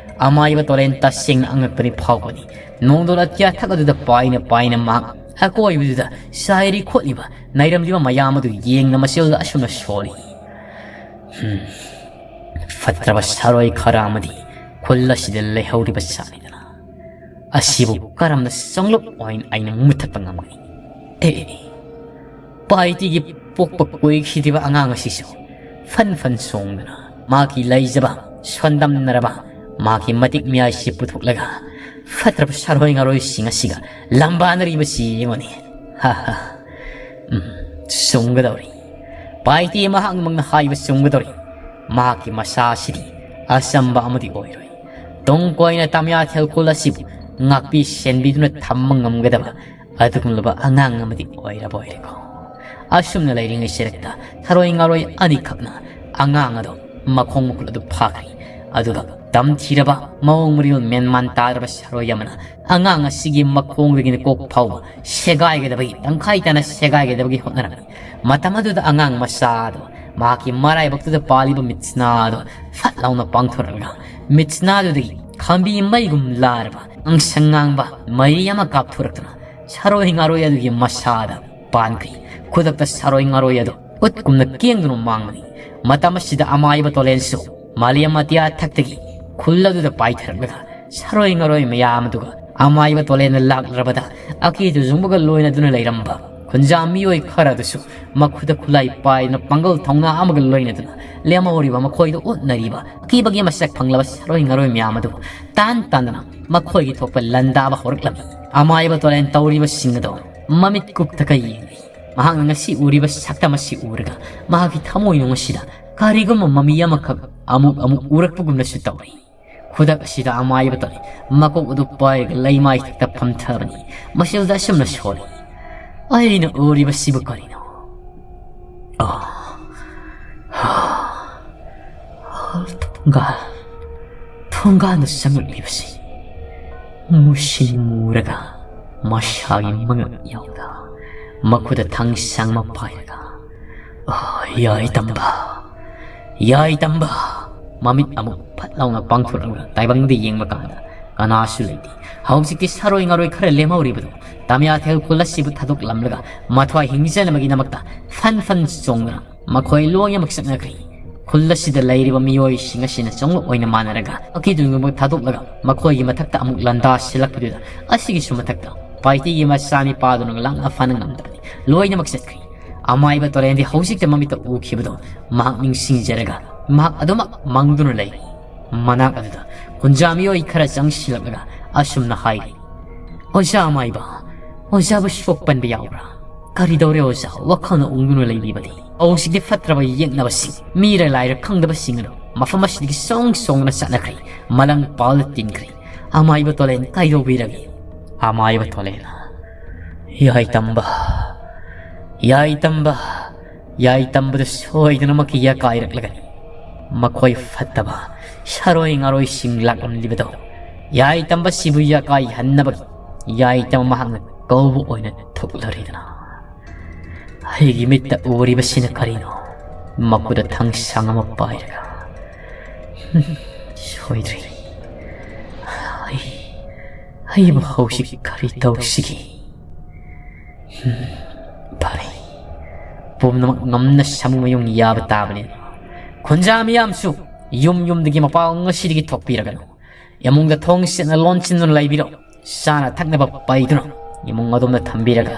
ꯑꯃꯥꯏꯕ ꯇꯣꯂꯦꯟ ꯇꯁꯦꯡꯅ ꯑꯉꯛꯄꯅꯤ ꯐꯥꯎꯕꯅꯤ꯫ ꯅꯣꯡꯗꯣꯜ ꯑꯇꯤꯌꯥ ꯊꯛ ꯑꯗꯨꯗ ꯄꯥꯏꯅ ꯄꯥꯏꯅ ꯃꯍꯥꯛ ꯑꯀꯣꯏꯕꯗꯨꯗ ꯆꯥꯏꯔꯤ ꯈꯣꯠꯂꯤꯕ ꯅꯩꯔꯝꯂꯤꯕ ꯃꯌꯥꯝ ꯑꯗꯨ ꯌꯦꯡꯅ ꯃꯆꯤꯜꯗ ꯑꯁꯨꯝꯅ ꯁꯣꯜꯂꯤ꯫ "ꯍꯝ, ꯐꯠꯇ꯭ꯔꯕ ꯁꯥꯔꯣꯏ ꯈꯔ ꯑꯃꯗꯤ ꯈꯨꯜ ꯑꯁꯤꯗ ꯂꯩꯍꯧꯔꯤꯕ ꯖꯥꯠꯅꯤꯗꯅ꯫ ꯑꯁꯤꯕꯨ ꯀꯔꯝꯅ ꯆꯣꯡꯂꯞ ꯑꯣꯏꯅ ꯑꯩꯅ ꯃꯨꯊꯠꯄ ꯉꯝꯒꯅꯤ? ꯑꯦ, ꯑꯦ, ꯑꯦ, ꯄꯥꯏꯇꯤꯒꯤ ꯄꯣꯛꯄ ꯀꯨꯏꯈꯤꯗ꯭ꯔꯤꯕ ꯑꯉꯥꯡ ꯑꯁꯤꯁꯨ ꯐꯟ ꯐꯟ ꯆꯣꯡꯗꯨꯅ ꯃꯥꯒꯤ ꯂꯩꯖꯕ ꯁꯣꯟꯗꯝꯅꯔꯕ ꯃꯥꯒꯤ ꯃꯇꯤꯛ ꯃꯌꯥꯏꯁꯤ ꯄꯨꯊꯣꯛꯂꯒ ꯐꯠꯇ꯭ꯔꯕ ꯁꯥꯔꯣꯏ ꯉꯥꯔꯣꯏꯁꯤꯡ ꯑꯁꯤꯒ ꯂꯝꯕꯥꯅꯔꯤꯕꯁꯤ ꯌꯦꯡꯉꯨꯅꯦ꯫ ꯍꯥ, ꯍꯥ꯫ ꯎꯝ, ꯆꯨꯝꯒꯗꯧꯔꯤ꯫ ꯄꯥꯏꯇꯤ ꯃꯍꯥꯛꯃꯛꯅ ꯍꯥꯏꯕ ꯆꯨꯝꯒꯗꯧꯔꯤ꯫ ꯃꯍꯥꯛꯀꯤ ꯃꯁꯥ ꯑꯁꯤꯗꯤ ꯑꯆꯝꯕ ꯑꯃꯗꯤ ꯑꯣꯏꯔꯣꯏ꯫ ꯇꯨꯡ ꯀꯣꯏꯅ ꯇꯥꯃꯤꯌꯥꯊꯦꯜ ꯈꯨꯜ ꯑꯁꯤꯕꯨ ꯉꯥꯛꯄꯤ ꯁꯦꯟꯕꯤꯗꯨꯅ ꯊꯝꯕ ꯉꯝꯒꯗꯕ ꯑꯗꯨꯒꯨꯝꯂꯕ ꯑꯉꯥꯡ ꯑꯃꯗꯤ ꯑꯣꯏꯔꯕ ꯑꯣꯏꯔꯦꯀꯣ꯫ ꯑꯁꯨꯝꯅ ꯂꯩꯔꯤꯉꯩ ꯁꯤꯔꯛꯇ ꯊꯔꯣꯏ ꯉꯥꯔꯣꯏ ꯑꯅꯤꯈꯛꯅ ꯑꯉꯥꯡ ꯑꯗꯣ ꯃꯈꯣꯡ ꯃꯈꯨꯠ ꯑꯗꯨ ꯐꯥꯈ꯭ꯔꯦ꯫ ꯑꯗꯨꯒ ꯇꯝꯊꯤꯔꯕ ꯃꯑꯣꯡ ꯃꯔꯤꯜ ꯃꯦꯟꯃꯥꯟ ꯇꯥꯗ꯭ꯔꯕ ꯁꯥꯔꯣꯏ ꯑꯃꯅ ꯑꯉꯥꯡ ꯑꯁꯤꯒꯤ ꯃꯈꯣꯡꯗꯒꯤꯅ ꯀꯣꯛ ꯐꯥꯎꯕ ꯁꯦꯒꯥꯏꯒꯗꯕꯒꯤ, ꯇꯪꯈꯥꯏ ꯇꯥꯅ ꯁꯦꯒꯥꯏꯒꯗꯕꯒꯤ ꯍꯣꯠꯅꯔꯝꯃꯤ꯫ ꯃꯇꯝ ꯑꯗꯨꯗ ꯑꯉꯥꯡ ꯃꯆꯥ ꯑꯗꯣ ꯃꯍꯥꯛꯀꯤ ꯃꯔꯥꯏꯕꯛꯇꯨꯗ ꯄꯥꯜꯂꯤꯕ ꯃꯤꯠꯁꯅꯥ ꯑꯗꯣ ꯐꯠ ꯂꯥꯎꯅ ꯄꯥꯡꯊꯣꯔꯛꯂꯒ ꯃꯤꯠꯁꯅꯥꯗꯨꯗꯒꯤ ꯈꯥꯝꯕꯤ ꯃꯩꯒꯨꯝ ꯂꯥꯔꯕ ꯑꯉꯁꯪ ꯉꯥꯡꯕ ꯃꯩꯔꯤ ꯑꯃ ꯀꯥꯞꯊꯣꯔꯛꯇꯨꯅ ꯁꯥꯔꯣꯏ ꯉꯥꯔꯣꯏ ꯑꯗꯨꯒꯤ ꯃꯁꯥꯗ ꯄꯥꯟꯈ꯭ꯔꯤ꯫ ꯈꯨꯗꯛꯇ ꯁꯥꯔꯣꯏ ꯉꯥꯔꯣꯏ ꯑꯗꯨ ꯎꯠꯀꯨꯝꯅ ꯀꯦꯡꯗꯨꯅ ꯃꯥꯡꯕꯅꯤ꯫ ꯃꯇꯝ ꯑꯁꯤꯗ ꯑꯃꯥꯏꯕ ꯇꯣꯂꯦꯟꯁꯨ ꯃꯥꯂꯦꯝ ꯑꯇꯤꯌꯥ ꯊꯛꯇꯒꯤ ꯈꯨꯜ ꯑꯗꯨꯗ ꯄꯥꯏꯊꯔꯛꯂꯒ ꯁꯥꯔꯣꯏ ꯉꯥꯔꯣꯏ ꯃꯌꯥꯝ ꯑꯗꯨꯒ ꯑꯃꯥꯏꯕ ꯇꯣꯂꯦꯟꯗ ꯂꯥꯛꯂꯔꯕꯗ ꯑꯀꯤ ꯇꯨꯖꯨꯡꯕꯒ ꯂꯣꯏꯅꯗꯨꯅ ꯂꯩꯔꯝꯕ ꯈꯨꯟꯖꯥ ꯃꯤꯑꯣꯏ ꯈꯔ ꯑꯗꯨꯁꯨ ꯃꯈꯨꯠꯇ ꯈꯨꯠꯂꯥꯏ ꯄꯥꯏꯗꯨꯅ ꯄꯥꯡꯒꯜ ꯊꯧꯅꯥ ꯑꯃꯒ ꯂꯣꯏꯅꯗꯨꯅ ꯂꯦꯝꯍꯧꯔꯤꯕ ꯃꯈꯣꯏꯗ ꯎꯠꯅꯔꯤꯕ ꯑꯀꯤꯕꯒꯤ ꯃꯁꯛ ꯐꯪꯂꯕ ꯁꯥꯔꯣꯏ ꯉꯥꯔꯣꯏ ꯃꯌꯥꯝ ꯑꯗꯨ ꯇꯥꯟ ꯇꯥꯟꯗꯨꯅ ꯃꯈꯣꯏꯒꯤ ꯊꯣꯛꯄ ꯂꯥꯟꯗꯥꯕ ꯍꯧꯔꯛꯂꯝꯃꯤ꯫ ꯑꯃꯥꯏꯕ ꯇꯣꯂꯦꯟ ꯇꯧꯔꯤꯕꯁꯤꯡ ꯑꯗꯨ ꯃꯃꯤꯠ ꯀꯨꯞꯇꯒ ꯌꯦꯡꯂꯤ꯫ ꯃꯍꯥꯛꯅ ꯉꯁꯤ ꯎꯔꯤꯕ ꯁꯛꯇꯝ ꯑꯁꯤ ꯎꯔꯒ ꯃꯍꯥꯛꯀꯤ ꯊꯃꯣꯏꯅꯨꯡ ꯑꯁꯤꯗ ꯀꯔꯤꯒꯨꯝꯕ ꯃꯃꯤ ꯑꯃꯈꯛ ꯑꯃꯨꯛ ꯑꯃꯨꯛ ꯎꯔꯛꯄꯒꯨꯝꯅꯁꯨ ꯇꯧꯔꯤ꯫ ꯈꯨꯗꯛ ꯑꯁꯤꯗ ꯑꯃꯥꯏꯕ ꯇꯣꯂꯦꯟ ꯃꯀꯣꯛ ꯑꯗꯨ ꯄꯥꯏꯔꯒ ꯂꯩꯃꯥꯏ ꯊꯛꯇ ꯐꯝꯊꯕꯅꯤ꯫ ꯃꯆꯤꯜꯗ ꯑꯁꯨꯝꯅ ꯁꯣꯜꯂꯤ, "ꯑꯩꯅ ꯎꯔꯤꯕꯁꯤꯕꯨ ꯀꯔꯤꯅꯣ? ꯑꯥ, ꯍꯥ, ꯍꯥ, ꯒꯥ ꯊꯣꯡꯒꯥꯟꯗ ꯆꯪꯂꯛꯂꯤꯕꯁꯤ ꯃꯨꯁꯤꯟ ꯃꯨꯔꯒ ꯃꯁꯥꯒꯤ ꯃꯉꯛ ꯌꯥꯎꯗ ꯃꯈꯨꯠꯇ ꯊꯥꯡꯁꯥꯡ ꯑꯃ ꯄꯥꯏꯔꯒ, "ꯑ, ꯌꯥꯏꯇꯝꯕ, ꯌꯥꯏꯇꯝꯕ!" ꯃꯃꯤꯠ ꯑꯃꯨꯛ ꯐꯠ ꯂꯥꯎꯅ ꯄꯥꯡꯊꯣꯛꯂꯒ ꯇꯥꯏꯕꯪꯗ ꯌꯦꯡꯕ ꯀꯥꯟꯗ ꯀꯅꯥꯁꯨ ꯂꯩꯇꯦ꯫ ꯍꯧꯖꯤꯛꯇꯤ ꯁꯥꯔꯣꯏ ꯉꯥꯔꯣꯏ ꯈꯔ ꯂꯦꯝꯍꯧꯔꯤꯕꯗꯨ ꯇꯥꯃꯤꯌꯥꯊꯦꯜ ꯈꯨꯜ ꯑꯁꯤꯕꯨ ꯊꯥꯗꯣꯛꯂꯝꯂꯒ ꯃꯊ꯭ꯋꯥꯏ ꯍꯤꯡꯖꯅꯕꯒꯤꯗꯃꯛꯇ ꯐꯟ ꯐꯟ ꯆꯣꯡꯗꯨꯅ ꯃꯈꯣꯏ ꯂꯣꯏꯅꯃꯛ ꯆꯠꯅꯈ꯭ꯔꯦ꯫ ꯈꯨꯜ ꯑꯁꯤꯗ ꯂꯩꯔꯤꯕ ꯃꯤꯑꯣꯏꯁꯤꯡ ꯑꯁꯤꯅ ꯆꯣꯡꯂꯛ ꯑꯣꯏꯅ ꯃꯥꯟꯅꯔꯒ ꯑꯀꯤꯗꯨꯅꯃꯛ ꯊꯥꯗꯣꯛꯂꯒ ꯃꯈꯣꯏꯒꯤ ꯃꯊꯛꯇ ꯑꯃꯨꯛ ꯂꯥꯟꯗꯥꯁꯤꯜꯂꯛꯄꯗꯨꯗ ꯑꯁꯤꯒꯤꯁꯨ ꯃꯊꯛꯇ ꯄꯥꯏꯇꯤꯒꯤ ꯃꯆꯥꯅꯤꯄꯥꯗꯨꯅ ꯂꯥꯡꯅ ꯐꯥꯅ ꯉꯝꯗꯕꯅꯤ꯫ ꯂꯣꯏꯅꯃꯛ ꯆꯠꯈ꯭ꯔꯦ꯫ ꯑꯃꯥꯏꯕ ꯇꯣꯔꯦꯟꯗꯤ ꯍꯧꯖꯤꯛꯇ ꯃꯃꯤꯠꯇ ꯎꯈꯤꯕꯗꯣ ꯃꯍꯥꯛ ꯅꯤꯡꯁꯤꯡꯖꯔꯒ ꯃꯍꯥꯛ ꯑꯗꯨꯃꯛ ꯃꯪꯗꯨꯅ ꯂꯩꯔꯤ꯫ ꯃꯅꯥꯛ ꯑꯗꯨꯗ ꯀꯨꯟꯖꯥ ꯃꯤꯑꯣꯏ ꯈꯔ ꯆꯪꯁꯤꯜꯂꯛꯂꯒ ꯑꯁꯨꯝꯅ ꯍꯥꯏꯔꯤ, "ꯑꯣꯖꯥ ꯑꯃꯥꯏꯕ, ꯑꯣꯖꯥꯕꯨ ꯁꯣꯛꯄꯟꯕ ꯌꯥꯎꯕ꯭ꯔꯥ? ꯀꯔꯤ ꯇꯧꯔꯦ ꯑꯣꯖꯥ? ꯋꯥꯈꯜꯅ ꯎꯪꯗꯨꯅ ꯂꯩꯕꯤꯕꯗꯤ? ꯍꯧꯖꯤꯛꯇꯤ ꯐꯠꯇ꯭ꯔꯕ ꯌꯦꯛꯅꯕꯁꯤꯡ, ꯃꯤꯔ ꯂꯥꯏꯔ ꯈꯪꯗꯕꯁꯤꯡ ꯑꯗꯨ ꯃꯐꯝ ꯑꯁꯤꯗꯒꯤ ꯁꯣꯡ ꯁꯣꯡꯅ ꯆꯠꯅꯈ꯭ꯔꯦ, ꯃꯂꯪ ꯄꯥꯜꯂ ꯇꯤꯟꯈ꯭ꯔꯦ꯫ ꯑꯃꯥꯏꯕ ꯇꯣꯂꯦꯟ ꯀꯩꯗꯧꯕꯤꯔꯒꯦ?" ꯑꯃꯥꯏꯕ ꯇꯣꯂꯦꯟ, "ꯌꯥꯏꯇꯝꯕ, ꯌꯥꯏꯇꯝꯕ, ꯌꯥꯏꯇꯝꯕꯗꯨ ꯁꯣꯏꯗꯅꯃꯛꯀꯤ ꯌꯥꯀꯥꯏꯔꯛꯂꯒꯅꯤ꯫ ꯃꯈꯣꯏ ꯐꯠꯇꯕ ꯁꯥꯔꯣꯏ ꯉꯥꯔꯣꯏꯁꯤꯡ ꯂꯥꯛꯂꯝꯂꯤꯕꯗꯣ ꯌꯥꯏꯇꯝꯕ ꯁꯤꯕꯨ ꯌꯥꯀꯥꯏꯍꯟꯅꯕꯒꯤ ꯌꯥꯏꯇꯝꯕ ꯃꯍꯥꯛꯅ ꯀꯧꯕ ꯑꯣꯏꯅ ꯊꯣꯛꯂꯔꯤꯗꯅ꯫ ꯑꯩꯒꯤ ꯃꯤꯠꯇ ꯎꯔꯤꯕꯁꯤꯅ ꯀꯔꯤꯅꯣ?" ꯃꯈꯨꯠꯇ ꯊꯥꯡꯁꯥꯡ ꯑꯃ ꯄꯥꯏꯔꯒ, "ꯍꯨꯝ, ꯁꯣꯏꯗ꯭ꯔꯦ꯫ ꯑꯩ, ꯑꯩꯕꯨ ꯍꯧꯖꯤꯛ ꯀꯔꯤ ꯇꯧꯁꯤꯒꯦ? ꯍꯨꯝ, ꯐꯔꯦ꯫ ꯄꯨꯝꯅꯃꯛ ꯉꯝꯅ ꯁꯥꯃꯨ ꯃꯌꯨꯡ ꯌꯥꯕ ꯇꯥꯕꯅꯤ꯫ ꯈꯨꯟꯖꯥ ꯃꯤꯌꯥꯝꯁꯨ ꯌꯨꯝ ꯌꯨꯝꯗꯒꯤ ꯃꯄꯥꯟ ꯉꯁꯤꯗꯒꯤ ꯊꯣꯛꯄꯤꯔꯒꯅꯨ꯫ ꯏꯃꯨꯡꯗ ꯊꯣꯡ ꯁꯦꯠꯅ ꯂꯣꯟꯁꯤꯟꯗꯨꯅ ꯂꯩꯕꯤꯔꯣ꯫ ꯆꯥꯅ ꯊꯛꯅꯕ ꯄꯩꯗꯨꯅ ꯏꯃꯨꯡ ꯑꯗꯣꯝꯗ ꯊꯝꯕꯤꯔꯒ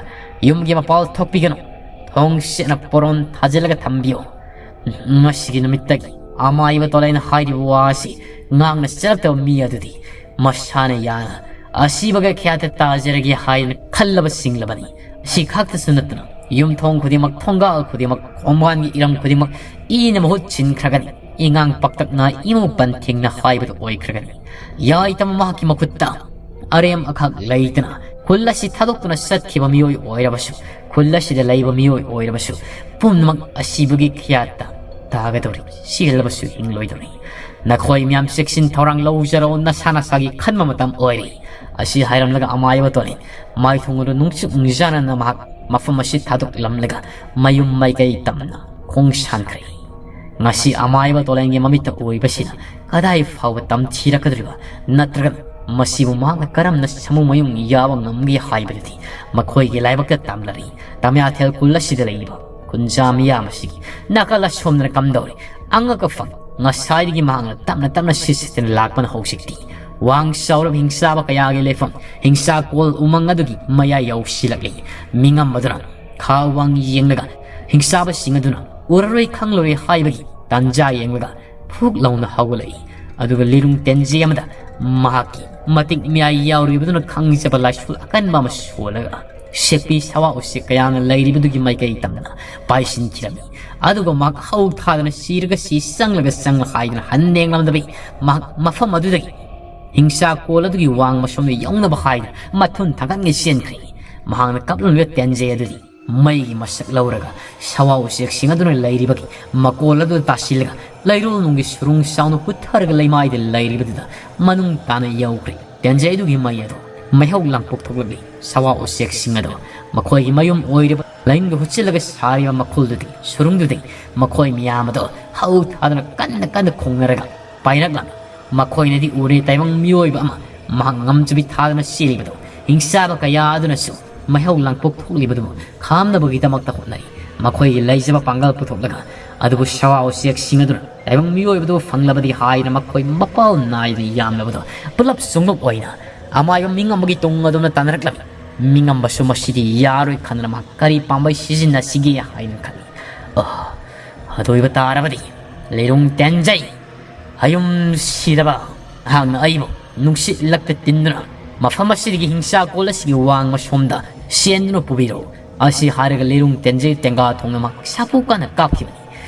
ꯌꯨꯝꯒꯤ ꯃꯄꯥꯜ ꯊꯣꯛꯄꯤꯒꯅꯨ꯫ ꯊꯣꯡ ꯁꯦꯠꯅ ꯄꯣꯔꯣꯟ ꯊꯥꯖꯤꯜꯂꯒ ꯊꯝꯕꯤꯌꯨ꯫ ꯉꯁꯤꯒꯤ ꯅꯨꯃꯤꯠꯇꯒꯤ ꯑꯃꯥꯏꯕ ꯇꯣꯂꯥꯏꯅ ꯍꯥꯏꯔꯤꯕ ꯋꯥ ꯑꯁꯤ ꯉꯥꯡꯅ ꯆꯠꯂꯛꯇꯕ ꯃꯤ ꯑꯗꯨꯗꯤ ꯃꯁꯥꯅ ꯌꯥꯅ ꯑꯁꯤꯕꯒ ꯈ꯭ꯌꯥꯠꯇ ꯇꯥꯖꯔꯒꯦ ꯍꯥꯏꯅ ꯈꯜꯂꯕ ꯁꯤꯡꯂꯕꯅꯤ꯫ ꯑꯁꯤ ꯈꯛꯇꯁꯨ ꯅꯠꯇꯅ ꯌꯨꯝꯊꯣꯡ ꯈꯨꯗꯤꯡꯃꯛ, ꯊꯣꯡꯒꯥꯜ ꯈꯨꯗꯤꯡꯃꯛ, ꯈꯣꯡꯕꯥꯟꯒꯤ ꯏꯔꯝ ꯈꯨꯗꯤꯡꯃꯛ ꯏꯅ ꯃꯍꯨꯠ ꯁꯤꯟꯈ꯭ꯔꯒꯅꯤ꯫ ꯏꯉꯥꯡ ꯄꯥꯛꯇꯛꯅ ꯏꯃꯨ ꯄꯟꯊꯤꯡꯅ ꯍꯥꯏꯕꯗꯨ ꯑꯣꯏꯈ꯭ꯔꯒꯅꯤ꯫ ꯌꯥꯏꯇꯝꯕ ꯃꯍꯥꯛꯀꯤ ꯃꯈꯨꯠꯇ ꯑꯔꯦꯝ ꯑꯈꯥꯛ ꯂꯩꯇꯅ ꯈꯨꯜ ꯑꯁꯤ ꯊꯥꯗꯣꯛꯇꯨꯅ ꯆꯠꯈꯤꯕ ꯃꯤꯑꯣꯏ ꯑꯣꯏꯔꯕꯁꯨ, ꯈꯨꯜ ꯑꯁꯤꯗ ꯂꯩꯕ ꯃꯤꯑꯣꯏ ꯑꯣꯏꯔꯕꯁꯨ, ꯄꯨꯝꯅꯃꯛ ꯑꯁꯤꯕꯒꯤ ꯈ꯭ꯌꯥꯠꯇ ꯇꯥꯒꯗꯧꯔꯤ, ꯁꯤꯍꯜꯂꯕꯁꯨ ꯍꯤꯡꯂꯣꯏꯗꯧꯔꯤ꯫ "ꯅꯈꯣꯏ ꯃꯌꯥꯝ ꯆꯦꯛꯁꯤꯟ ꯊꯧꯔꯥꯡ ꯂꯧꯖꯔꯣ, ꯅꯁꯥ ꯅꯁꯥꯒꯤ ꯈꯟꯕ ꯃꯇꯝ ꯑꯣꯏꯔꯦ"꯫ ꯑꯁꯤ ꯍꯥꯏꯔꯝꯂꯒ ꯑꯃꯥꯏꯕ ꯇꯣꯂꯦꯟ ꯃꯥꯏꯊꯣꯡ ꯑꯗꯨ ꯅꯨꯡꯁꯨꯛ ꯅꯨꯡꯖꯥꯅꯅ ꯃꯍꯥꯛ ꯃꯐꯝ ꯑꯁꯤ ꯊꯥꯗꯣꯛꯂꯝꯂꯒ ꯃꯌꯨꯝ ꯃꯥꯏꯀꯩ ꯇꯝꯅ ꯈꯣꯡꯁꯥꯟꯈ꯭ꯔꯦ꯫ ꯉꯁꯤ ꯑꯃꯥꯏꯕ ꯇꯣꯂꯦꯟꯒꯤ ꯃꯃꯤꯠꯇ ꯎꯔꯤꯕꯁꯤꯅ ꯀꯗꯥꯏ ꯐꯥꯎꯕ ꯇꯝꯊꯤꯔꯛꯀꯗꯧꯔꯤꯕ, ꯅꯠꯇ꯭ꯔꯒ ꯃꯁꯤꯕꯨ ꯃꯍꯥꯛꯅ ꯀꯔꯝꯅ ꯁꯥꯃꯨ ꯃꯌꯨꯡ ꯌꯥꯕ ꯉꯝꯒꯦ ꯍꯥꯏꯕꯗꯨꯗꯤ ꯃꯈꯣꯏꯒꯤ ꯂꯥꯏꯕꯛꯇ ꯇꯝꯂꯔꯤ꯫ ꯇꯃꯤꯌꯥꯊꯦꯜ ꯈꯨꯜ ꯑꯁꯤꯗ ꯂꯩꯔꯤꯕ ꯈꯨꯟꯖꯥ ꯃꯤꯌꯥꯝ ꯑꯁꯤꯒꯤ ꯅꯥꯀꯜ ꯑꯁꯣꯝꯗꯅ ꯀꯝꯗꯧꯔꯤ? ꯑꯉꯛ ꯑꯐꯝ ꯉꯁꯥꯏꯗꯒꯤ ꯃꯍꯥꯛꯅ ꯇꯞꯅ ꯇꯞꯅ ꯁꯤꯠ ꯁꯤꯠꯇꯨꯅ ꯂꯥꯛꯄꯅ ꯍꯧꯖꯤꯛꯇꯤ ꯋꯥꯡ ꯆꯥꯎꯔꯕ ꯍꯤꯡꯆꯥꯕ ꯀꯌꯥꯒꯤ ꯂꯩꯐꯝ ꯍꯤꯡꯆꯥ ꯀꯣꯜ ꯎꯃꯪ ꯑꯗꯨꯒꯤ ꯃꯌꯥꯏ ꯌꯧꯁꯤꯜꯂꯛꯂꯤ꯫ ꯃꯤꯉꯝ ꯑꯗꯨꯅ ꯈꯥ ꯋꯥꯡ ꯌꯦꯡꯂꯒ ꯍꯤꯡꯆꯥꯕꯁꯤꯡ ꯑꯗꯨꯅ ꯎꯔꯔꯣꯏ ꯈꯪꯂꯔꯣꯏ ꯍꯥꯏꯕꯒꯤ ꯇꯥꯟꯖꯥ ꯌꯦꯡꯂꯒ ꯐꯨꯛ ꯂꯥꯎꯅ ꯍꯧꯒꯠꯂꯛꯏ꯫ ꯑꯗꯨꯒ ꯂꯤꯔꯨꯡ ꯇꯦꯟꯖꯩ ꯑꯃꯗ ꯃꯍꯥꯛꯀꯤ ꯃꯇꯤꯛ ꯃꯌꯥꯏ ꯌꯥꯎꯔꯤꯕꯗꯨꯅ ꯈꯪꯖꯕ ꯂꯥꯏꯁꯣꯜ ꯑꯀꯟꯕ ꯑꯃ ꯁꯣꯜꯂꯒ ꯁꯦꯛꯄꯤ ꯁꯋꯥ ꯎꯆꯦꯛ ꯀꯌꯥꯅ ꯂꯩꯔꯤꯕꯗꯨꯒꯤ ꯃꯥꯏꯀꯩ ꯇꯝꯗꯅ ꯄꯥꯏꯁꯤꯟꯈꯤꯔꯝꯃꯤ꯫ ꯑꯗꯨꯒ ꯃꯍꯥꯛ ꯍꯧ ꯊꯥꯗꯅ ꯁꯤꯔꯒ ꯁꯤ ꯆꯪꯂꯒ ꯆꯪꯂ ꯍꯥꯏꯗꯅ ꯍꯟꯅ ꯌꯦꯡꯂꯝꯗꯕꯤ ꯃꯍꯥꯛ ꯃꯐꯝ ꯑꯗꯨꯗꯒꯤ ꯍꯤꯡꯆꯥ ꯀꯣꯜ ꯑꯗꯨꯒꯤ ꯋꯥꯡ ꯃꯁꯣꯝꯗ ꯌꯧꯅꯕ ꯍꯥꯏꯗꯅ ꯃꯊꯨꯟ ꯊꯥꯡꯒꯠꯉꯩ ꯆꯦꯟꯈ꯭ꯔꯦ꯫ ꯃꯍꯥꯛꯅ ꯀꯞꯂꯝꯂꯤꯕ ꯇꯦꯟꯖꯩ ꯑꯗꯨꯗꯤ ꯃꯩꯒꯤ ꯃꯁꯛ ꯂꯧꯔꯒ ꯁꯋꯥ ꯎꯆꯦꯛꯁꯤꯡ ꯑꯗꯨꯅ ꯂꯩꯔꯤꯕꯒꯤ ꯃꯀꯣꯜ ꯑꯗꯨꯗ ꯇꯥꯁꯤꯜꯂꯒ ꯂꯩꯔꯣꯜꯅꯨꯡꯒꯤ ꯁꯨꯔꯨꯡ ꯆꯥꯎꯅ ꯍꯨꯠꯊꯔꯒ ꯂꯩꯃꯥꯏꯗ ꯂꯩꯔꯤꯕꯗꯨꯗ ꯃꯅꯨꯡ ꯇꯥꯅ ꯌꯧꯈ꯭ꯔꯦ꯫ ꯇꯦꯟꯖꯩꯗꯨꯒꯤ ꯃꯩ ꯑꯗꯨ ꯃꯩꯍꯧ ꯂꯥꯡꯄꯣꯛ ꯊꯣꯛꯂꯛꯂꯤ꯫ ꯁꯋꯥ ꯎꯆꯦꯛꯁꯤꯡ ꯑꯗꯨ ꯃꯈꯣꯏꯒꯤ ꯃꯌꯨꯝ ꯑꯣꯏꯔꯤꯕ ꯂꯥꯏꯅꯤꯡꯒ ꯍꯨꯠꯆꯤꯜꯂꯒ ꯁꯥꯔꯤꯕ ꯃꯈꯨꯜꯗꯨꯗꯤ, ꯁꯨꯔꯨꯡꯗꯨꯗꯤ ꯃꯈꯣꯏ ꯃꯌꯥꯝ ꯑꯗꯨ ꯍꯧ ꯊꯥꯗꯅ ꯀꯟꯅ ꯀꯟꯅ ꯈꯣꯡꯅꯔꯒ ꯄꯥꯏꯔꯛꯂꯝꯃꯤ꯫ ꯃꯈꯣꯏꯅꯗꯤ ꯎꯔꯦ ꯇꯥꯏꯕꯪ ꯃꯤꯑꯣꯏꯕ ꯑꯃ ꯃꯍꯥꯛ ꯉꯝꯖꯕꯤ ꯊꯥꯗꯅ ꯆꯦꯜꯂꯤꯕꯗꯨ꯫ ꯍꯤꯡꯆꯥꯕ ꯀꯌꯥ ꯑꯗꯨꯅꯁꯨ ꯃꯩꯍꯧ ꯂꯥꯡꯄꯣꯛ ꯊꯣꯛꯂꯤꯕꯗꯨꯕꯨ ꯈꯥꯝꯅꯕꯒꯤꯗꯃꯛꯇ ꯍꯣꯠꯅꯔꯤ꯫ ꯃꯈꯣꯏꯒꯤ ꯂꯩꯖꯕ ꯄꯥꯡꯒꯜ ꯄꯨꯊꯣꯛꯂꯒ, ꯑꯗꯨꯕꯨ ꯁꯋꯥ ꯎꯆꯦꯛꯁꯤꯡ ꯑꯗꯨꯅ ꯇꯥꯏꯕꯪ ꯃꯤꯑꯣꯏꯕꯗꯨ ꯐꯪꯂꯕꯗꯤ ꯍꯥꯏꯅ ꯃꯈꯣꯏ ꯃꯄꯥꯜ ꯅꯥꯏꯗꯅ ꯌꯥꯝꯂꯕꯗꯣ ꯄꯨꯂꯞ ꯁꯨꯡꯂꯨꯞ ꯑꯣꯏꯅ ꯑꯃꯥꯏꯕ ꯃꯤꯡ ꯑꯃꯒꯤ ꯇꯨꯡ ꯑꯗꯨꯝꯅ ꯇꯥꯟꯅꯔꯛꯂꯝꯃꯤ꯫ ꯃꯤꯉꯝꯕꯁꯨ ꯃꯁꯤꯗꯤ ꯌꯥꯔꯣꯏ ꯈꯟꯗꯅ ꯃꯍꯥꯛ ꯀꯔꯤ ꯄꯥꯝꯕꯩ ꯁꯤꯖꯤꯟꯅꯁꯤꯒꯦ ꯍꯥꯏꯅ ꯈꯜꯂꯤ꯫ ꯑꯣ, ꯑꯗꯨ ꯑꯣꯏꯕ ꯇꯥꯔꯕꯗꯤ ꯂꯤꯔꯨꯡ ꯇꯦꯟꯖꯩ, ꯍꯌꯨꯝ ꯁꯤꯔꯕ ꯅꯍꯥꯛꯅ ꯑꯩꯕꯨ ꯅꯨꯡꯁꯤꯠ ꯂꯛꯇ ꯇꯤꯟꯗꯨꯅ ꯃꯐꯝ ꯑꯁꯤꯗꯒꯤ ꯍꯤꯡꯆꯥ ꯀꯣꯜ ꯑꯁꯤꯒꯤ ꯋꯥꯡꯃ ꯁꯣꯝꯗ ꯆꯦꯟꯗꯨꯅ ꯄꯨꯕꯤꯔꯛꯎ꯫ ꯑꯁꯤ ꯍꯥꯏꯔꯒ ꯂꯤꯔꯨꯡ ꯇꯦꯟꯖꯩ ꯇꯦꯡꯒꯥ ꯊꯣꯡꯅ ꯃꯍꯥꯛ ꯁꯥꯐꯨ ꯀꯟꯅ ꯀꯥꯞꯈꯤꯕꯅꯤ꯫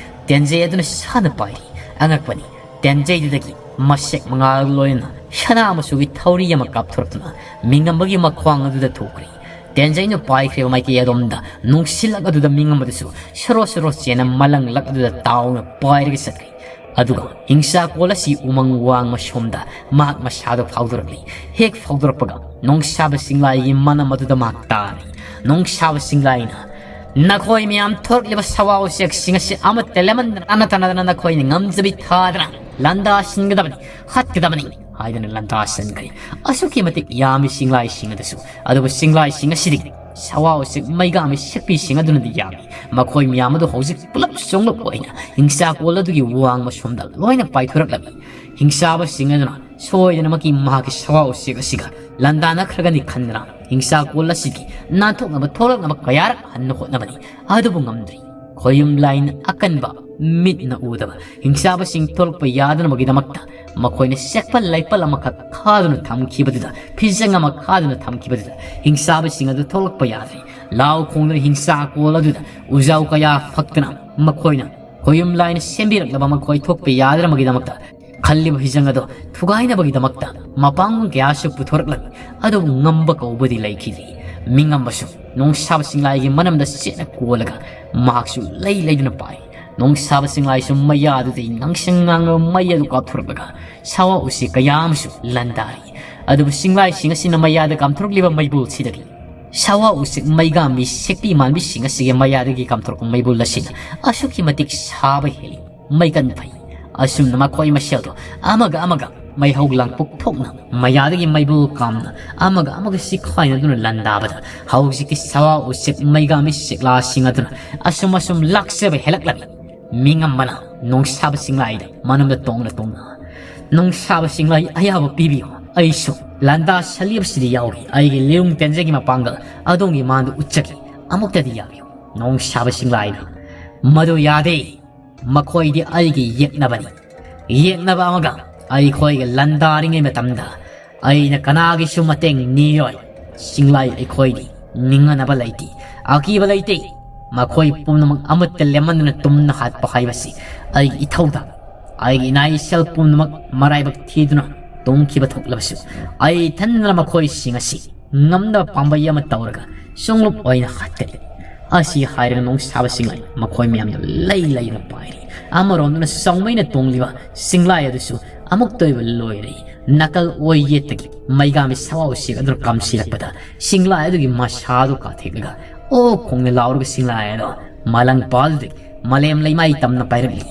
ꯇꯦꯟꯖꯩ ꯑꯗꯨꯅ ꯁꯥꯅ ꯄꯥꯏꯔꯤ꯫ ꯑꯉꯛꯄꯅꯤ꯫ ꯇꯦꯟꯖꯩꯗꯨꯗꯒꯤ ꯃꯁꯦꯛ ꯃꯉꯥꯜ ꯂꯣꯏꯅꯅ ꯁꯅꯥ ꯃꯆꯨꯒꯤ ꯊꯧꯔꯤ ꯑꯃ ꯀꯥꯞꯊꯣꯔꯛꯇꯨꯅ ꯃꯤꯉꯝꯕꯒꯤ ꯃꯈ꯭ꯋꯥꯡ ꯑꯗꯨꯗ ꯊꯣꯛꯈ꯭ꯔꯦ꯫ ꯇꯦꯟꯖꯩꯅ ꯄꯥꯏꯈ꯭ꯔꯤꯕ ꯃꯥꯏꯀꯩ ꯑꯗꯣꯝꯗ ꯅꯨꯡꯁꯤꯠꯂꯛ ꯑꯗꯨꯗ ꯃꯤꯉꯝꯕꯗꯨꯁꯨ ꯁꯣꯔꯣ ꯁꯣꯔꯣ ꯆꯦꯟꯅ ꯃꯂꯪꯂꯛ ꯑꯗꯨꯗ ꯇꯥꯎꯅ ꯄꯥꯏꯔꯒ ꯆꯠꯈ꯭ꯔꯦ꯫ ꯑꯗꯨꯒ ꯍꯤꯡꯁꯥꯀꯣꯜ ꯑꯁꯤ ꯎꯃꯪ ꯋꯥꯡꯃ ꯁꯣꯝꯗ ꯃꯍꯥꯛ ꯃꯁꯥꯗꯣ ꯐꯥꯎꯗꯣꯔꯛꯂꯤ꯫ ꯍꯦꯛ ꯐꯥꯎꯗꯣꯔꯛꯄꯒ ꯅꯣꯡꯁꯥꯕ ꯆꯤꯡꯂꯥꯏꯒꯤ ꯃꯅꯝ ꯑꯗꯨꯗ ꯃꯍꯥꯛ ꯇꯥꯔꯤ꯫ ꯅꯣꯡꯁꯥꯕ ꯆꯤꯡꯂꯥꯏꯅ, "ꯅꯈꯣꯏ ꯃꯌꯥꯝ ꯊꯣꯔꯛꯂꯤꯕ ꯁꯋꯥ ꯎꯆꯦꯛꯁꯤꯡ ꯑꯁꯤ ꯑꯃꯠꯇ ꯂꯦꯝꯍꯟꯗꯅ ꯇꯥꯟꯅ ꯇꯥꯟꯅꯗꯅ ꯅꯈꯣꯏꯅ ꯉꯝꯖꯕꯤ ꯊꯥꯗꯅ ꯂꯥꯟꯗꯥꯁꯤꯟꯒꯗꯕꯅꯤ, ꯍꯥꯠꯀꯗꯕꯅꯤ" ꯍꯥꯏꯗꯅ ꯂꯥꯟꯗꯥꯁꯤꯟꯈ꯭ꯔꯦ꯫ ꯑꯁꯨꯛꯀꯤ ꯃꯇꯤꯛ ꯌꯥꯝꯃꯤ ꯆꯤꯡꯂꯥꯏꯁꯤꯡ ꯑꯗꯨꯁꯨ꯫ ꯑꯗꯨꯕꯨ ꯆꯤꯡꯂꯥꯏꯁꯤꯡ ꯑꯁꯤꯗꯒꯤ ꯁꯋꯥ ꯎꯆꯦꯛ ꯃꯩꯒꯥꯃꯤ ꯁꯦꯛꯄꯤꯁꯤꯡ ꯑꯗꯨꯅꯗꯤ ꯌꯥꯝꯃꯤ꯫ ꯃꯈꯣꯏ ꯃꯌꯥꯝ ꯑꯗꯨ ꯍꯧꯖꯤꯛ ꯄꯨꯂꯞ ꯁꯣꯡꯂꯞ ꯑꯣꯏꯅ ꯍꯤꯡꯁꯥꯀꯣꯜ ꯑꯗꯨꯒꯤ ꯋꯥꯡꯃ ꯁꯣꯝꯗ ꯂꯣꯏꯅ ꯄꯥꯏꯊꯣꯔꯛꯂꯝꯃꯤ꯫ ꯍꯤꯡꯁꯥꯕꯁꯤꯡ ꯑꯗꯨꯅ ꯁꯣꯏꯗꯅꯃꯛꯀꯤ ꯃꯍꯥꯛꯀꯤ ꯁꯋꯥ ꯎꯆꯦꯛ ꯑꯁꯤꯒ ꯂꯥꯟꯗꯥꯅꯈ꯭ꯔꯒꯅꯤ ꯈꯟꯗꯨꯅ ꯍꯤꯡꯁꯥꯀꯣꯜ ꯑꯁꯤꯒꯤ ꯅꯥꯟꯊꯣꯛꯅꯕ ꯊꯣꯛꯂꯛꯅꯕ ꯀꯌꯥꯔꯛ ꯍꯟꯅ ꯍꯣꯠꯅꯕꯅꯤ, ꯑꯗꯨꯕꯨ ꯉꯝꯗ꯭ꯔꯤ꯫ ꯈꯣꯌꯨꯝ ꯂꯥꯏꯅ ꯑꯀꯟꯕ ꯃꯤꯠꯅ ꯎꯗꯕ ꯍꯤꯡꯁꯥꯕꯁꯤꯡ ꯊꯣꯛꯂꯛꯄ ꯌꯥꯗꯅꯕꯒꯤꯗꯃꯛꯇ ꯃꯈꯣꯏꯅ ꯆꯦꯛꯄꯜ ꯂꯩꯄꯜ ꯑꯃꯈꯛ ꯈꯥꯗꯨꯅ ꯊꯝꯈꯤꯕꯗꯨꯗ, ꯐꯤꯖꯪ ꯑꯃ ꯈꯥꯗꯨꯅ ꯊꯝꯈꯤꯕꯗꯨꯗ ꯍꯤꯡꯁꯥꯕꯁꯤꯡ ꯑꯗꯨ ꯊꯣꯛꯂꯛꯄ ꯌꯥꯗ꯭ꯔꯦ꯫ ꯂꯥꯎ ꯈꯣꯡꯗꯨꯅ ꯍꯤꯡꯁꯥꯀꯣꯜ ꯑꯗꯨꯗ ꯎꯖꯥꯎ ꯀꯌꯥ ꯐꯛꯇꯅ ꯃꯈꯣꯏꯅ ꯈꯣꯌꯨꯝ ꯂꯥꯏꯅ ꯁꯦꯝꯕꯤꯔꯛꯂꯕ ꯃꯈꯣꯏ ꯊꯣꯛꯄ ꯌꯥꯗꯅꯕꯒꯤꯗꯃꯛꯇ ꯈꯜꯂꯤꯕ ꯐꯤꯖꯪ ꯑꯗꯣ ꯊꯨꯒꯥꯏꯅꯕꯒꯤꯗꯃꯛꯇ ꯃꯄꯥꯡꯒꯜ ꯀꯌꯥꯁꯨ ꯄꯨꯊꯣꯔꯛꯂꯝꯃꯤ꯫ ꯑꯗꯨꯕꯨ ꯉꯝꯕ ꯀꯧꯕꯗꯤ ꯂꯩꯈꯤꯗꯦ꯫ ꯃꯤꯉꯝꯕꯁꯨ ꯅꯣꯡꯁꯥꯕ ꯆꯤꯡꯂꯥꯏꯒꯤ ꯃꯅꯝꯗ ꯆꯦꯠꯅ ꯀꯣꯜꯂꯒ ꯃꯍꯥꯛꯁꯨ ꯂꯩ ꯂꯩꯗꯨꯅ ꯄꯥꯏ꯫ ꯅꯣꯡꯁꯥꯕ ꯆꯤꯡꯂꯥꯏꯁꯨ ꯃꯩꯌꯥꯗꯨꯗꯒꯤ ꯉꯥꯡꯁꯪ ꯉꯥꯡꯂꯕ ꯃꯩ ꯑꯗꯨ ꯀꯥꯞꯊꯣꯔꯛꯂꯒ ꯁꯋꯥ ꯎꯆꯦꯛ ꯀꯌꯥ ꯑꯃꯁꯨ ꯂꯥꯟꯗꯥꯔꯤ꯫ ꯑꯗꯨꯕꯨ ꯆꯤꯡꯂꯥꯏꯁꯤꯡ ꯑꯁꯤꯅ ꯃꯩꯌꯥꯗ ꯀꯥꯝꯊꯣꯔꯛꯂꯤꯕ ꯃꯩꯕꯨꯜꯁꯤꯗꯒꯤ ꯁꯋꯥ ꯎꯆꯦꯛ ꯃꯩꯒꯥꯝꯕꯤ ꯁꯦꯛꯄꯤ ꯃꯥꯟꯕꯤꯁꯤꯡ ꯑꯁꯤꯒꯤ ꯃꯩꯌꯥꯗꯒꯤ ꯀꯥꯝꯊꯣꯔꯛꯄ ꯃꯩꯕꯨꯜ ꯑꯁꯤꯅ ꯑꯁꯨꯛꯀꯤ ꯃꯇꯤꯛ ꯁꯥꯕ ꯍꯦꯜꯂꯤ꯫ ꯃꯩꯀꯟ ꯐꯩ꯫ ꯑꯁꯨꯝꯅ ꯃꯈꯣꯏ ꯃꯁꯦꯜꯗꯣ ꯑꯃꯒ ꯑꯃꯒ ꯃꯩꯍꯧ ꯂꯥꯡꯄꯣꯛ ꯊꯣꯛꯅ ꯃꯌꯥꯗꯒꯤ ꯃꯩꯕꯨꯜ ꯀꯥꯝꯅ ꯑꯃꯒ ꯑꯃꯒ ꯆꯤꯈꯥꯏꯅꯗꯨꯅ ꯂꯥꯟꯗꯥꯕꯗ ꯍꯧꯖꯤꯛꯀꯤ ꯁꯋꯥ ꯎꯆꯦꯛ ꯃꯩꯒꯥꯝꯕꯤ ꯆꯦꯛꯂꯥꯁꯤꯡ ꯑꯗꯨꯅ ꯑꯁꯨꯝ ꯑꯁꯨꯝ ꯂꯥꯛꯆꯕ ꯍꯦꯜꯂꯛꯂꯝꯃꯤ꯫ ꯃꯤꯉꯝꯕꯅ ꯅꯣꯡꯁꯥꯕ ꯆꯤꯡꯂꯥꯏꯗ ꯃꯅꯨꯡꯗ ꯇꯣꯡꯅ ꯇꯣꯡꯅ, "ꯅꯣꯡꯁꯥꯕ ꯆꯤꯡꯂꯥꯏ, ꯑꯌꯥꯕ ꯄꯤꯕꯤꯌꯨ, ꯑꯩꯁꯨ ꯂꯥꯟꯗꯥ ꯁꯂꯤꯕꯁꯤꯗ ꯌꯥꯎꯔꯤ, ꯑꯩꯒꯤ ꯂꯤꯔꯨꯡ ꯇꯦꯟꯖꯒꯤ ꯃꯄꯥꯡꯒꯜ ꯑꯗꯣꯝꯒꯤ ꯃꯥꯡꯗ ꯎꯠꯆꯒꯦ, ꯑꯃꯨꯛꯇꯗꯤ ꯌꯥꯕꯤꯌꯨ"꯫ ꯅꯣꯡꯁꯥꯕ ꯆꯤꯡꯂꯥꯏꯅ, "ꯃꯗꯨ ꯌꯥꯗꯦ, ꯃꯈꯣꯏꯗꯤ ꯑꯩꯒꯤ ꯌꯦꯛꯅꯕꯅꯤ꯫ ꯌꯦꯛꯅꯕ ꯑꯃꯒ ꯑꯩꯈꯣꯏꯒ ꯂꯥꯟꯗꯥꯔꯤꯉꯩ ꯃꯇꯝꯗ ꯑꯩꯅ ꯀꯅꯥꯒꯤꯁꯨ ꯃꯇꯦꯡ ꯅꯤꯔꯣꯏ꯫ ꯆꯤꯡꯂꯥꯏ ꯑꯩꯈꯣꯏꯗꯤ ꯅꯤꯡꯍꯟꯅꯕ ꯂꯩꯇꯦ, ꯑꯀꯤꯕ ꯂꯩꯇꯦ꯫ ꯃꯈꯣꯏ ꯄꯨꯝꯅꯃꯛ ꯑꯃꯠꯇ ꯂꯦꯝꯍꯟꯗꯨꯅ ꯇꯨꯝꯅ ꯍꯥꯠꯄ ꯍꯥꯏꯕꯁꯤ ꯑꯩꯒꯤ ꯏꯊꯧꯗꯥꯡ꯫ ꯑꯩꯒꯤ ꯏꯅꯥ ꯏꯁꯦꯜ ꯄꯨꯝꯅꯃꯛ ꯃꯔꯥꯏꯕꯛ ꯊꯤꯗꯨꯅ ꯇꯣꯡꯈꯤꯕ ꯊꯣꯛꯂꯕꯁꯨ ꯑꯩ ꯏꯊꯟꯗꯅ ꯃꯈꯣꯏꯁꯤꯡ ꯑꯁꯤ ꯉꯝꯅꯕ ꯄꯥꯝꯕꯩ ꯑꯃ ꯇꯧꯔꯒ ꯁꯣꯡꯂꯨꯞ ꯑꯣꯏꯅ ꯍꯥꯠꯀꯅꯤ"꯫ ꯑꯁꯤ ꯍꯥꯏꯔꯒ ꯅꯣꯡꯁꯥꯕꯁꯤꯡ ꯂꯩ ꯃꯈꯣꯏ ꯃꯌꯥꯝꯗꯨ ꯂꯩ ꯂꯩꯅ ꯄꯥꯏꯔꯤ꯫ ꯑꯃꯔꯣꯝꯗꯅ ꯁꯥꯎꯃꯩꯅ ꯇꯣꯡꯂꯤꯕ ꯁꯤꯡꯂꯥꯏ ꯑꯗꯨꯁꯨ ꯑꯃꯨꯛꯇ ꯑꯣꯏꯕ ꯂꯣꯏꯔꯦ꯫ ꯅꯥꯀꯜ ꯑꯣꯏ ꯌꯦꯠꯇꯒꯤ ꯃꯩꯒꯥꯝꯒꯤ ꯁꯋꯥ ꯎꯆꯦꯛ ꯑꯗꯨꯅ ꯀꯥꯝꯁꯤꯜꯂꯛꯄꯗ ꯁꯤꯡꯂꯥꯏ ꯑꯗꯨꯒꯤ ꯃꯁꯥꯗꯨ ꯀꯥꯊꯦꯛꯂꯒ ꯑꯣ ꯈꯣꯡꯅ ꯂꯥꯎꯔꯒ ꯁꯤꯡꯂꯥꯏ ꯑꯗꯣ ꯃꯂꯪ ꯄꯥꯜꯗꯒꯤ ꯃꯥꯂꯦꯝ ꯂꯩꯃꯥꯏ ꯇꯝꯅ ꯄꯥꯏꯔꯛꯂꯤ꯫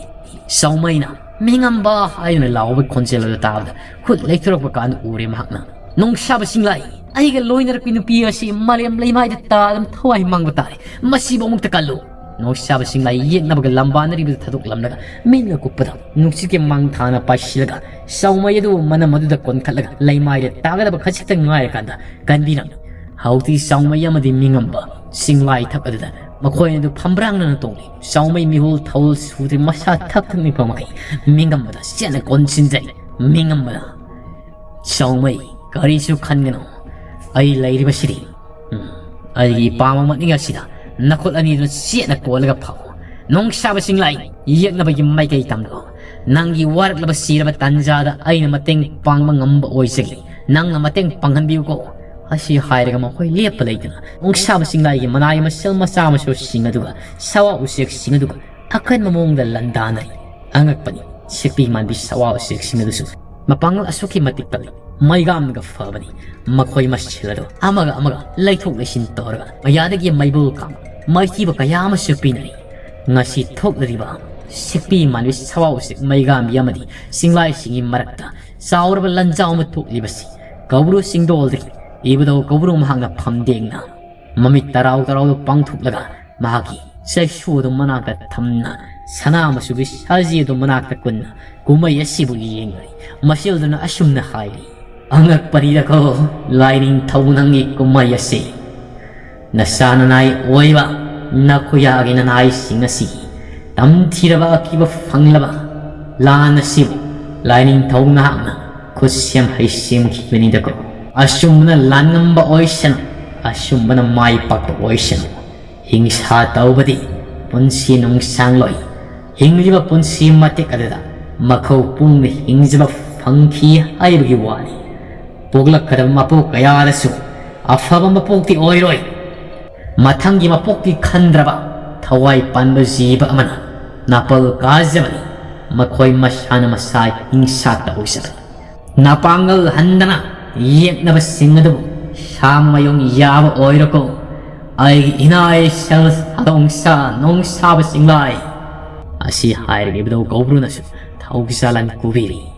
ꯁꯥꯎꯃꯩꯅ "ꯃꯤꯉꯝꯕ" ꯍꯥꯏꯗꯨꯅ ꯂꯥꯎꯕꯒꯤ ꯈꯣꯟꯖꯦꯜ ꯑꯗꯨ ꯇꯥꯕꯗ ꯈꯨꯠ ꯂꯩꯊꯣꯔꯛꯄ ꯀꯥꯟꯗ ꯎꯔꯦ ꯃꯍꯥꯛꯅ꯫ "ꯅꯣꯡꯁꯥꯕ ꯁꯤꯡꯂꯥꯏ, ꯑꯩꯒ ꯂꯣꯏꯅꯔꯛꯄꯤ ꯅꯨꯄꯤ ꯑꯁꯤ ꯃꯥꯂꯦꯝ ꯂꯩꯃꯥꯏꯗ ꯇꯥꯗꯨꯅ ꯊꯋꯥꯏ ꯃꯥꯡꯕ ꯇꯥꯔꯦ꯫ ꯃꯁꯤꯕꯨ ꯑꯃꯨꯛꯇ ꯀꯜꯂꯨ!" ꯅꯣꯡꯁꯥꯕ ꯁꯤꯡꯂꯥꯏ ꯌꯦꯛꯅꯕꯒ ꯂꯝꯕꯥꯅꯔꯤꯕꯗꯨ ꯊꯥꯗꯣꯛꯂꯝꯂꯒ ꯃꯤꯠꯅ ꯀꯨꯞꯄꯗ ꯅꯨꯡꯁꯤꯠꯀꯤ ꯃꯥꯡꯊꯥꯅ ꯄꯥꯏꯁꯤꯜꯂꯒ ꯁꯥꯎꯃꯩ ꯑꯗꯨꯕꯨ ꯃꯅꯝ ꯑꯗꯨꯗ ꯀꯣꯟꯈꯠꯂꯒ ꯂꯩꯃꯥꯏꯗ ꯇꯥꯒꯗꯕ ꯈꯖꯤꯛꯇ ꯉꯥꯏꯔꯀꯥꯟꯗ ꯀꯟꯕꯤꯔꯝꯃꯤ꯫ ꯍꯧꯖꯤꯛꯇꯤ ꯁꯥꯎꯃꯩ ꯑꯃꯗꯤ ꯃꯤꯉꯝꯕ ꯁꯤꯡꯂꯥꯏ ꯊꯛ ꯑꯗꯨꯗ ꯃꯈꯣꯏ ꯑꯗꯨ ꯐꯝꯕ꯭ꯔꯥꯡꯅꯅ ꯇꯣꯡꯂꯤ꯫ ꯁꯥꯎꯃꯩ ꯃꯤꯍꯨꯜ ꯊꯧꯜ ꯁꯨꯗ꯭ꯔꯤ ꯃꯁꯥ ꯊꯛ ꯊꯛ ꯅꯤꯛꯄ ꯃꯈꯩ ꯃꯤꯉꯝꯕꯗ ꯆꯦꯠꯅ ꯀꯣꯟꯁꯤꯟꯖꯔꯤ꯫ ꯃꯤꯉꯝꯕꯗ ꯁꯥꯎꯃꯩ, ꯀꯔꯤꯁꯨ ꯈꯟꯒꯅꯨ꯫ ꯑꯩ ꯂꯩꯔꯤꯕꯁꯤꯗꯤ, ꯎꯝ, ꯑꯩꯒꯤ ꯏꯄꯥꯝꯕ ꯃꯅꯤꯡ ꯑꯁꯤꯗ ꯅꯈꯨꯠ ꯑꯅꯤꯗꯨꯅ ꯆꯦꯠꯅ ꯀꯣꯜꯂꯒ ꯐꯥꯎ꯫ ꯅꯣꯡꯁꯥꯕ ꯁꯤꯡꯂꯥꯏ ꯌꯦꯛꯅꯕꯒꯤ ꯃꯥꯏꯀꯩ ꯇꯝꯂꯣ꯫ ꯅꯪꯒꯤ ꯋꯥꯔꯛꯂꯕ ꯁꯤꯔꯕ ꯇꯥꯟꯖꯥꯗ ꯑꯩꯅ ꯃꯇꯦꯡ ꯄꯥꯡꯕ ꯉꯝꯕ ꯑꯣꯏꯖꯒꯦ꯫ ꯅꯪꯅ ꯃꯇꯦꯡ ꯄꯥꯡꯍꯟꯕꯤꯌꯨꯀꯣ꯫ ꯑꯁꯤ ꯍꯥꯏꯔꯒ ꯃꯈꯣꯏ ꯂꯦꯞꯄ ꯂꯩꯇꯅ ꯅꯣꯡꯁꯥꯕ ꯁꯤꯡꯂꯥꯏꯒꯤ ꯃꯅꯥꯏ ꯃꯁꯜ ꯃꯆꯥ ꯃꯁꯨꯁꯤꯡ ꯑꯗꯨꯒ ꯁꯋꯥ ꯎꯆꯦꯛꯁꯤꯡ ꯑꯗꯨꯒ ꯑꯀꯟꯕ ꯃꯑꯣꯡꯗ ꯂꯥꯟꯗꯥꯅꯔꯤ꯫ ꯑꯉꯛꯄꯅꯤ, ꯁꯤꯛꯄꯤ ꯃꯥꯟꯕꯤ ꯁꯋꯥ ꯎꯆꯦꯛꯁꯤꯡ ꯑꯗꯨꯁꯨ ꯃꯄꯥꯡꯒꯜ ꯑꯁꯨꯛꯀꯤ ꯃꯇꯤꯛ ꯀꯜꯂꯤ, ꯃꯩꯒꯥꯝꯅꯒ ꯐꯕꯅꯤ꯫ ꯃꯈꯣꯏ ꯃꯁꯦꯜ ꯑꯗꯨ ꯑꯃꯒ ꯑꯃꯒ ꯂꯩꯊꯣꯛ ꯂꯩꯁꯤꯟ ꯇꯧꯔꯒ ꯃꯌꯥꯗꯒꯤ ꯃꯩꯕꯨꯜ ꯀꯥꯡ ꯃꯥꯏꯊꯤꯕ ꯀꯌꯥ ꯑꯃꯁꯨ ꯄꯤꯅꯔꯤ꯫ ꯉꯁꯤ ꯊꯣꯛꯂꯤꯕ ꯁꯤꯛꯄꯤ ꯃꯥꯟꯕꯤ ꯁꯋꯥ ꯎꯆꯦꯛ ꯃꯩꯒꯥꯝꯕꯤ ꯑꯃꯗꯤ ꯁꯤꯡꯂꯥꯏꯁꯤꯡꯒꯤ ꯃꯔꯛꯇ ꯆꯥꯎꯔꯕ ꯂꯥꯟꯖꯥꯎ ꯑꯃ ꯊꯣꯛꯂꯤꯕꯁꯤ ꯀꯧꯕ꯭ꯔꯨ ꯆꯤꯡꯗꯣꯜꯗꯒꯤ ꯏꯕꯨꯙꯧ ꯀꯧꯕ꯭ꯔꯨ ꯃꯍꯥꯛꯅ ꯐꯝꯗꯦꯡꯅ ꯃꯃꯤꯠ ꯇꯔꯥꯎ ꯇꯔꯥꯎꯗ ꯄꯥꯡꯊꯣꯛꯂꯒ ꯃꯍꯥꯛꯀꯤ ꯆꯩꯁꯨ ꯑꯗꯨ ꯃꯅꯥꯛꯇ ꯊꯝꯅ ꯁꯅꯥ ꯃꯆꯨꯒꯤ ꯁꯥꯖꯤ ꯑꯗꯨ ꯃꯅꯥꯛꯇ ꯀꯨꯟꯅ ꯀꯨꯝꯍꯩ ꯑꯁꯤꯕꯨ ꯌꯦꯡꯂꯤ꯫ ꯃꯁꯤꯜꯗꯨꯅ ꯑꯁꯨꯝꯅ ꯍꯥꯏꯔꯤ, "ꯑꯉꯛꯄꯅꯤꯗꯀꯣ ꯂꯥꯏꯅꯤꯡꯊꯧ ꯅꯪꯒꯤ ꯀꯨꯝꯍꯩ ꯑꯁꯤ꯫ ꯅꯆꯥ ꯅꯅꯥꯏ ꯑꯣꯏꯕ ꯅꯈꯣꯏꯌꯥꯒꯤ ꯅꯅꯥꯏꯁꯤꯡ ꯑꯁꯤꯒꯤ ꯇꯝꯊꯤꯔꯕ ꯑꯀꯤꯕ ꯐꯪꯂꯕ ꯂꯥꯟ ꯑꯁꯤꯕꯨ ꯂꯥꯏꯅꯤꯡꯊꯧ ꯅꯍꯥꯛꯅ ꯈꯨꯠꯁꯦꯝ ꯍꯩꯁꯦꯝꯈꯤꯕꯅꯤꯗꯀꯣ꯫ ꯑꯆꯨꯝꯕꯅ ꯂꯥꯟꯉꯝꯕ ꯑꯣꯏꯁꯅꯨ, ꯑꯆꯨꯝꯕꯅ ꯃꯥꯏ ꯄꯥꯛꯄ ꯑꯣꯏꯁꯅꯨ꯫ ꯍꯤꯡꯁꯥ ꯇꯧꯕꯗꯤ ꯄꯨꯟꯁꯤ ꯅꯨꯡꯁꯥꯡꯂꯣꯏ꯫ ꯍꯤꯡꯂꯤꯕ ꯄꯨꯟꯁꯤ ꯃꯇꯦꯛ ꯑꯗꯨꯗ ꯃꯈꯧ ꯄꯨꯡꯅ ꯍꯤꯡꯖꯕ ꯐꯪꯈꯤ ꯍꯥꯏꯕꯒꯤ ꯋꯥꯅꯤ꯫ ꯄꯣꯛꯂꯛꯀꯗꯕ ꯃꯄꯣꯛ ꯀꯌꯥꯗꯁꯨ ꯑꯐꯕ ꯃꯄꯣꯛꯇꯤ ꯑꯣꯏꯔꯣꯏ꯫ ꯃꯊꯪꯒꯤ ꯃꯄꯣꯛꯇꯤ ꯈꯟꯗ꯭ꯔꯕ ꯊꯋꯥꯏ ꯄꯥꯟꯕ ꯖꯤꯕ ꯑꯃꯅ ꯅꯥꯄꯜ ꯀꯥꯖꯕꯅꯤ꯫ ꯃꯈꯣꯏ ꯃꯁꯥꯅ ꯃꯁꯥ ꯍꯤꯡꯁꯥ ꯇꯧꯖꯕꯅꯤ꯫ ꯅꯄꯥꯡꯒꯜ ꯍꯟꯗꯅ ꯌꯦꯛꯅꯕꯁꯤꯡ ꯑꯗꯨꯕꯨ ꯁꯥ ꯃꯌꯨꯡ ꯌꯥꯕ ꯑꯣꯏꯔꯣꯀꯣ꯫ ꯑꯩꯒꯤ ꯏꯅꯥ ꯏꯁꯜ ꯁꯥꯗꯣꯡꯁꯥ ꯅꯣꯡꯁꯥꯕꯁꯤꯡ ꯂꯥꯏ꯫ ꯑꯁꯤ ꯍꯥꯏꯔꯤꯕꯗꯨ ꯀꯧꯕ꯭ꯔꯨꯅꯁꯨ ꯊꯧꯖꯥꯂꯟ ꯀꯨꯕꯤꯔꯤ꯫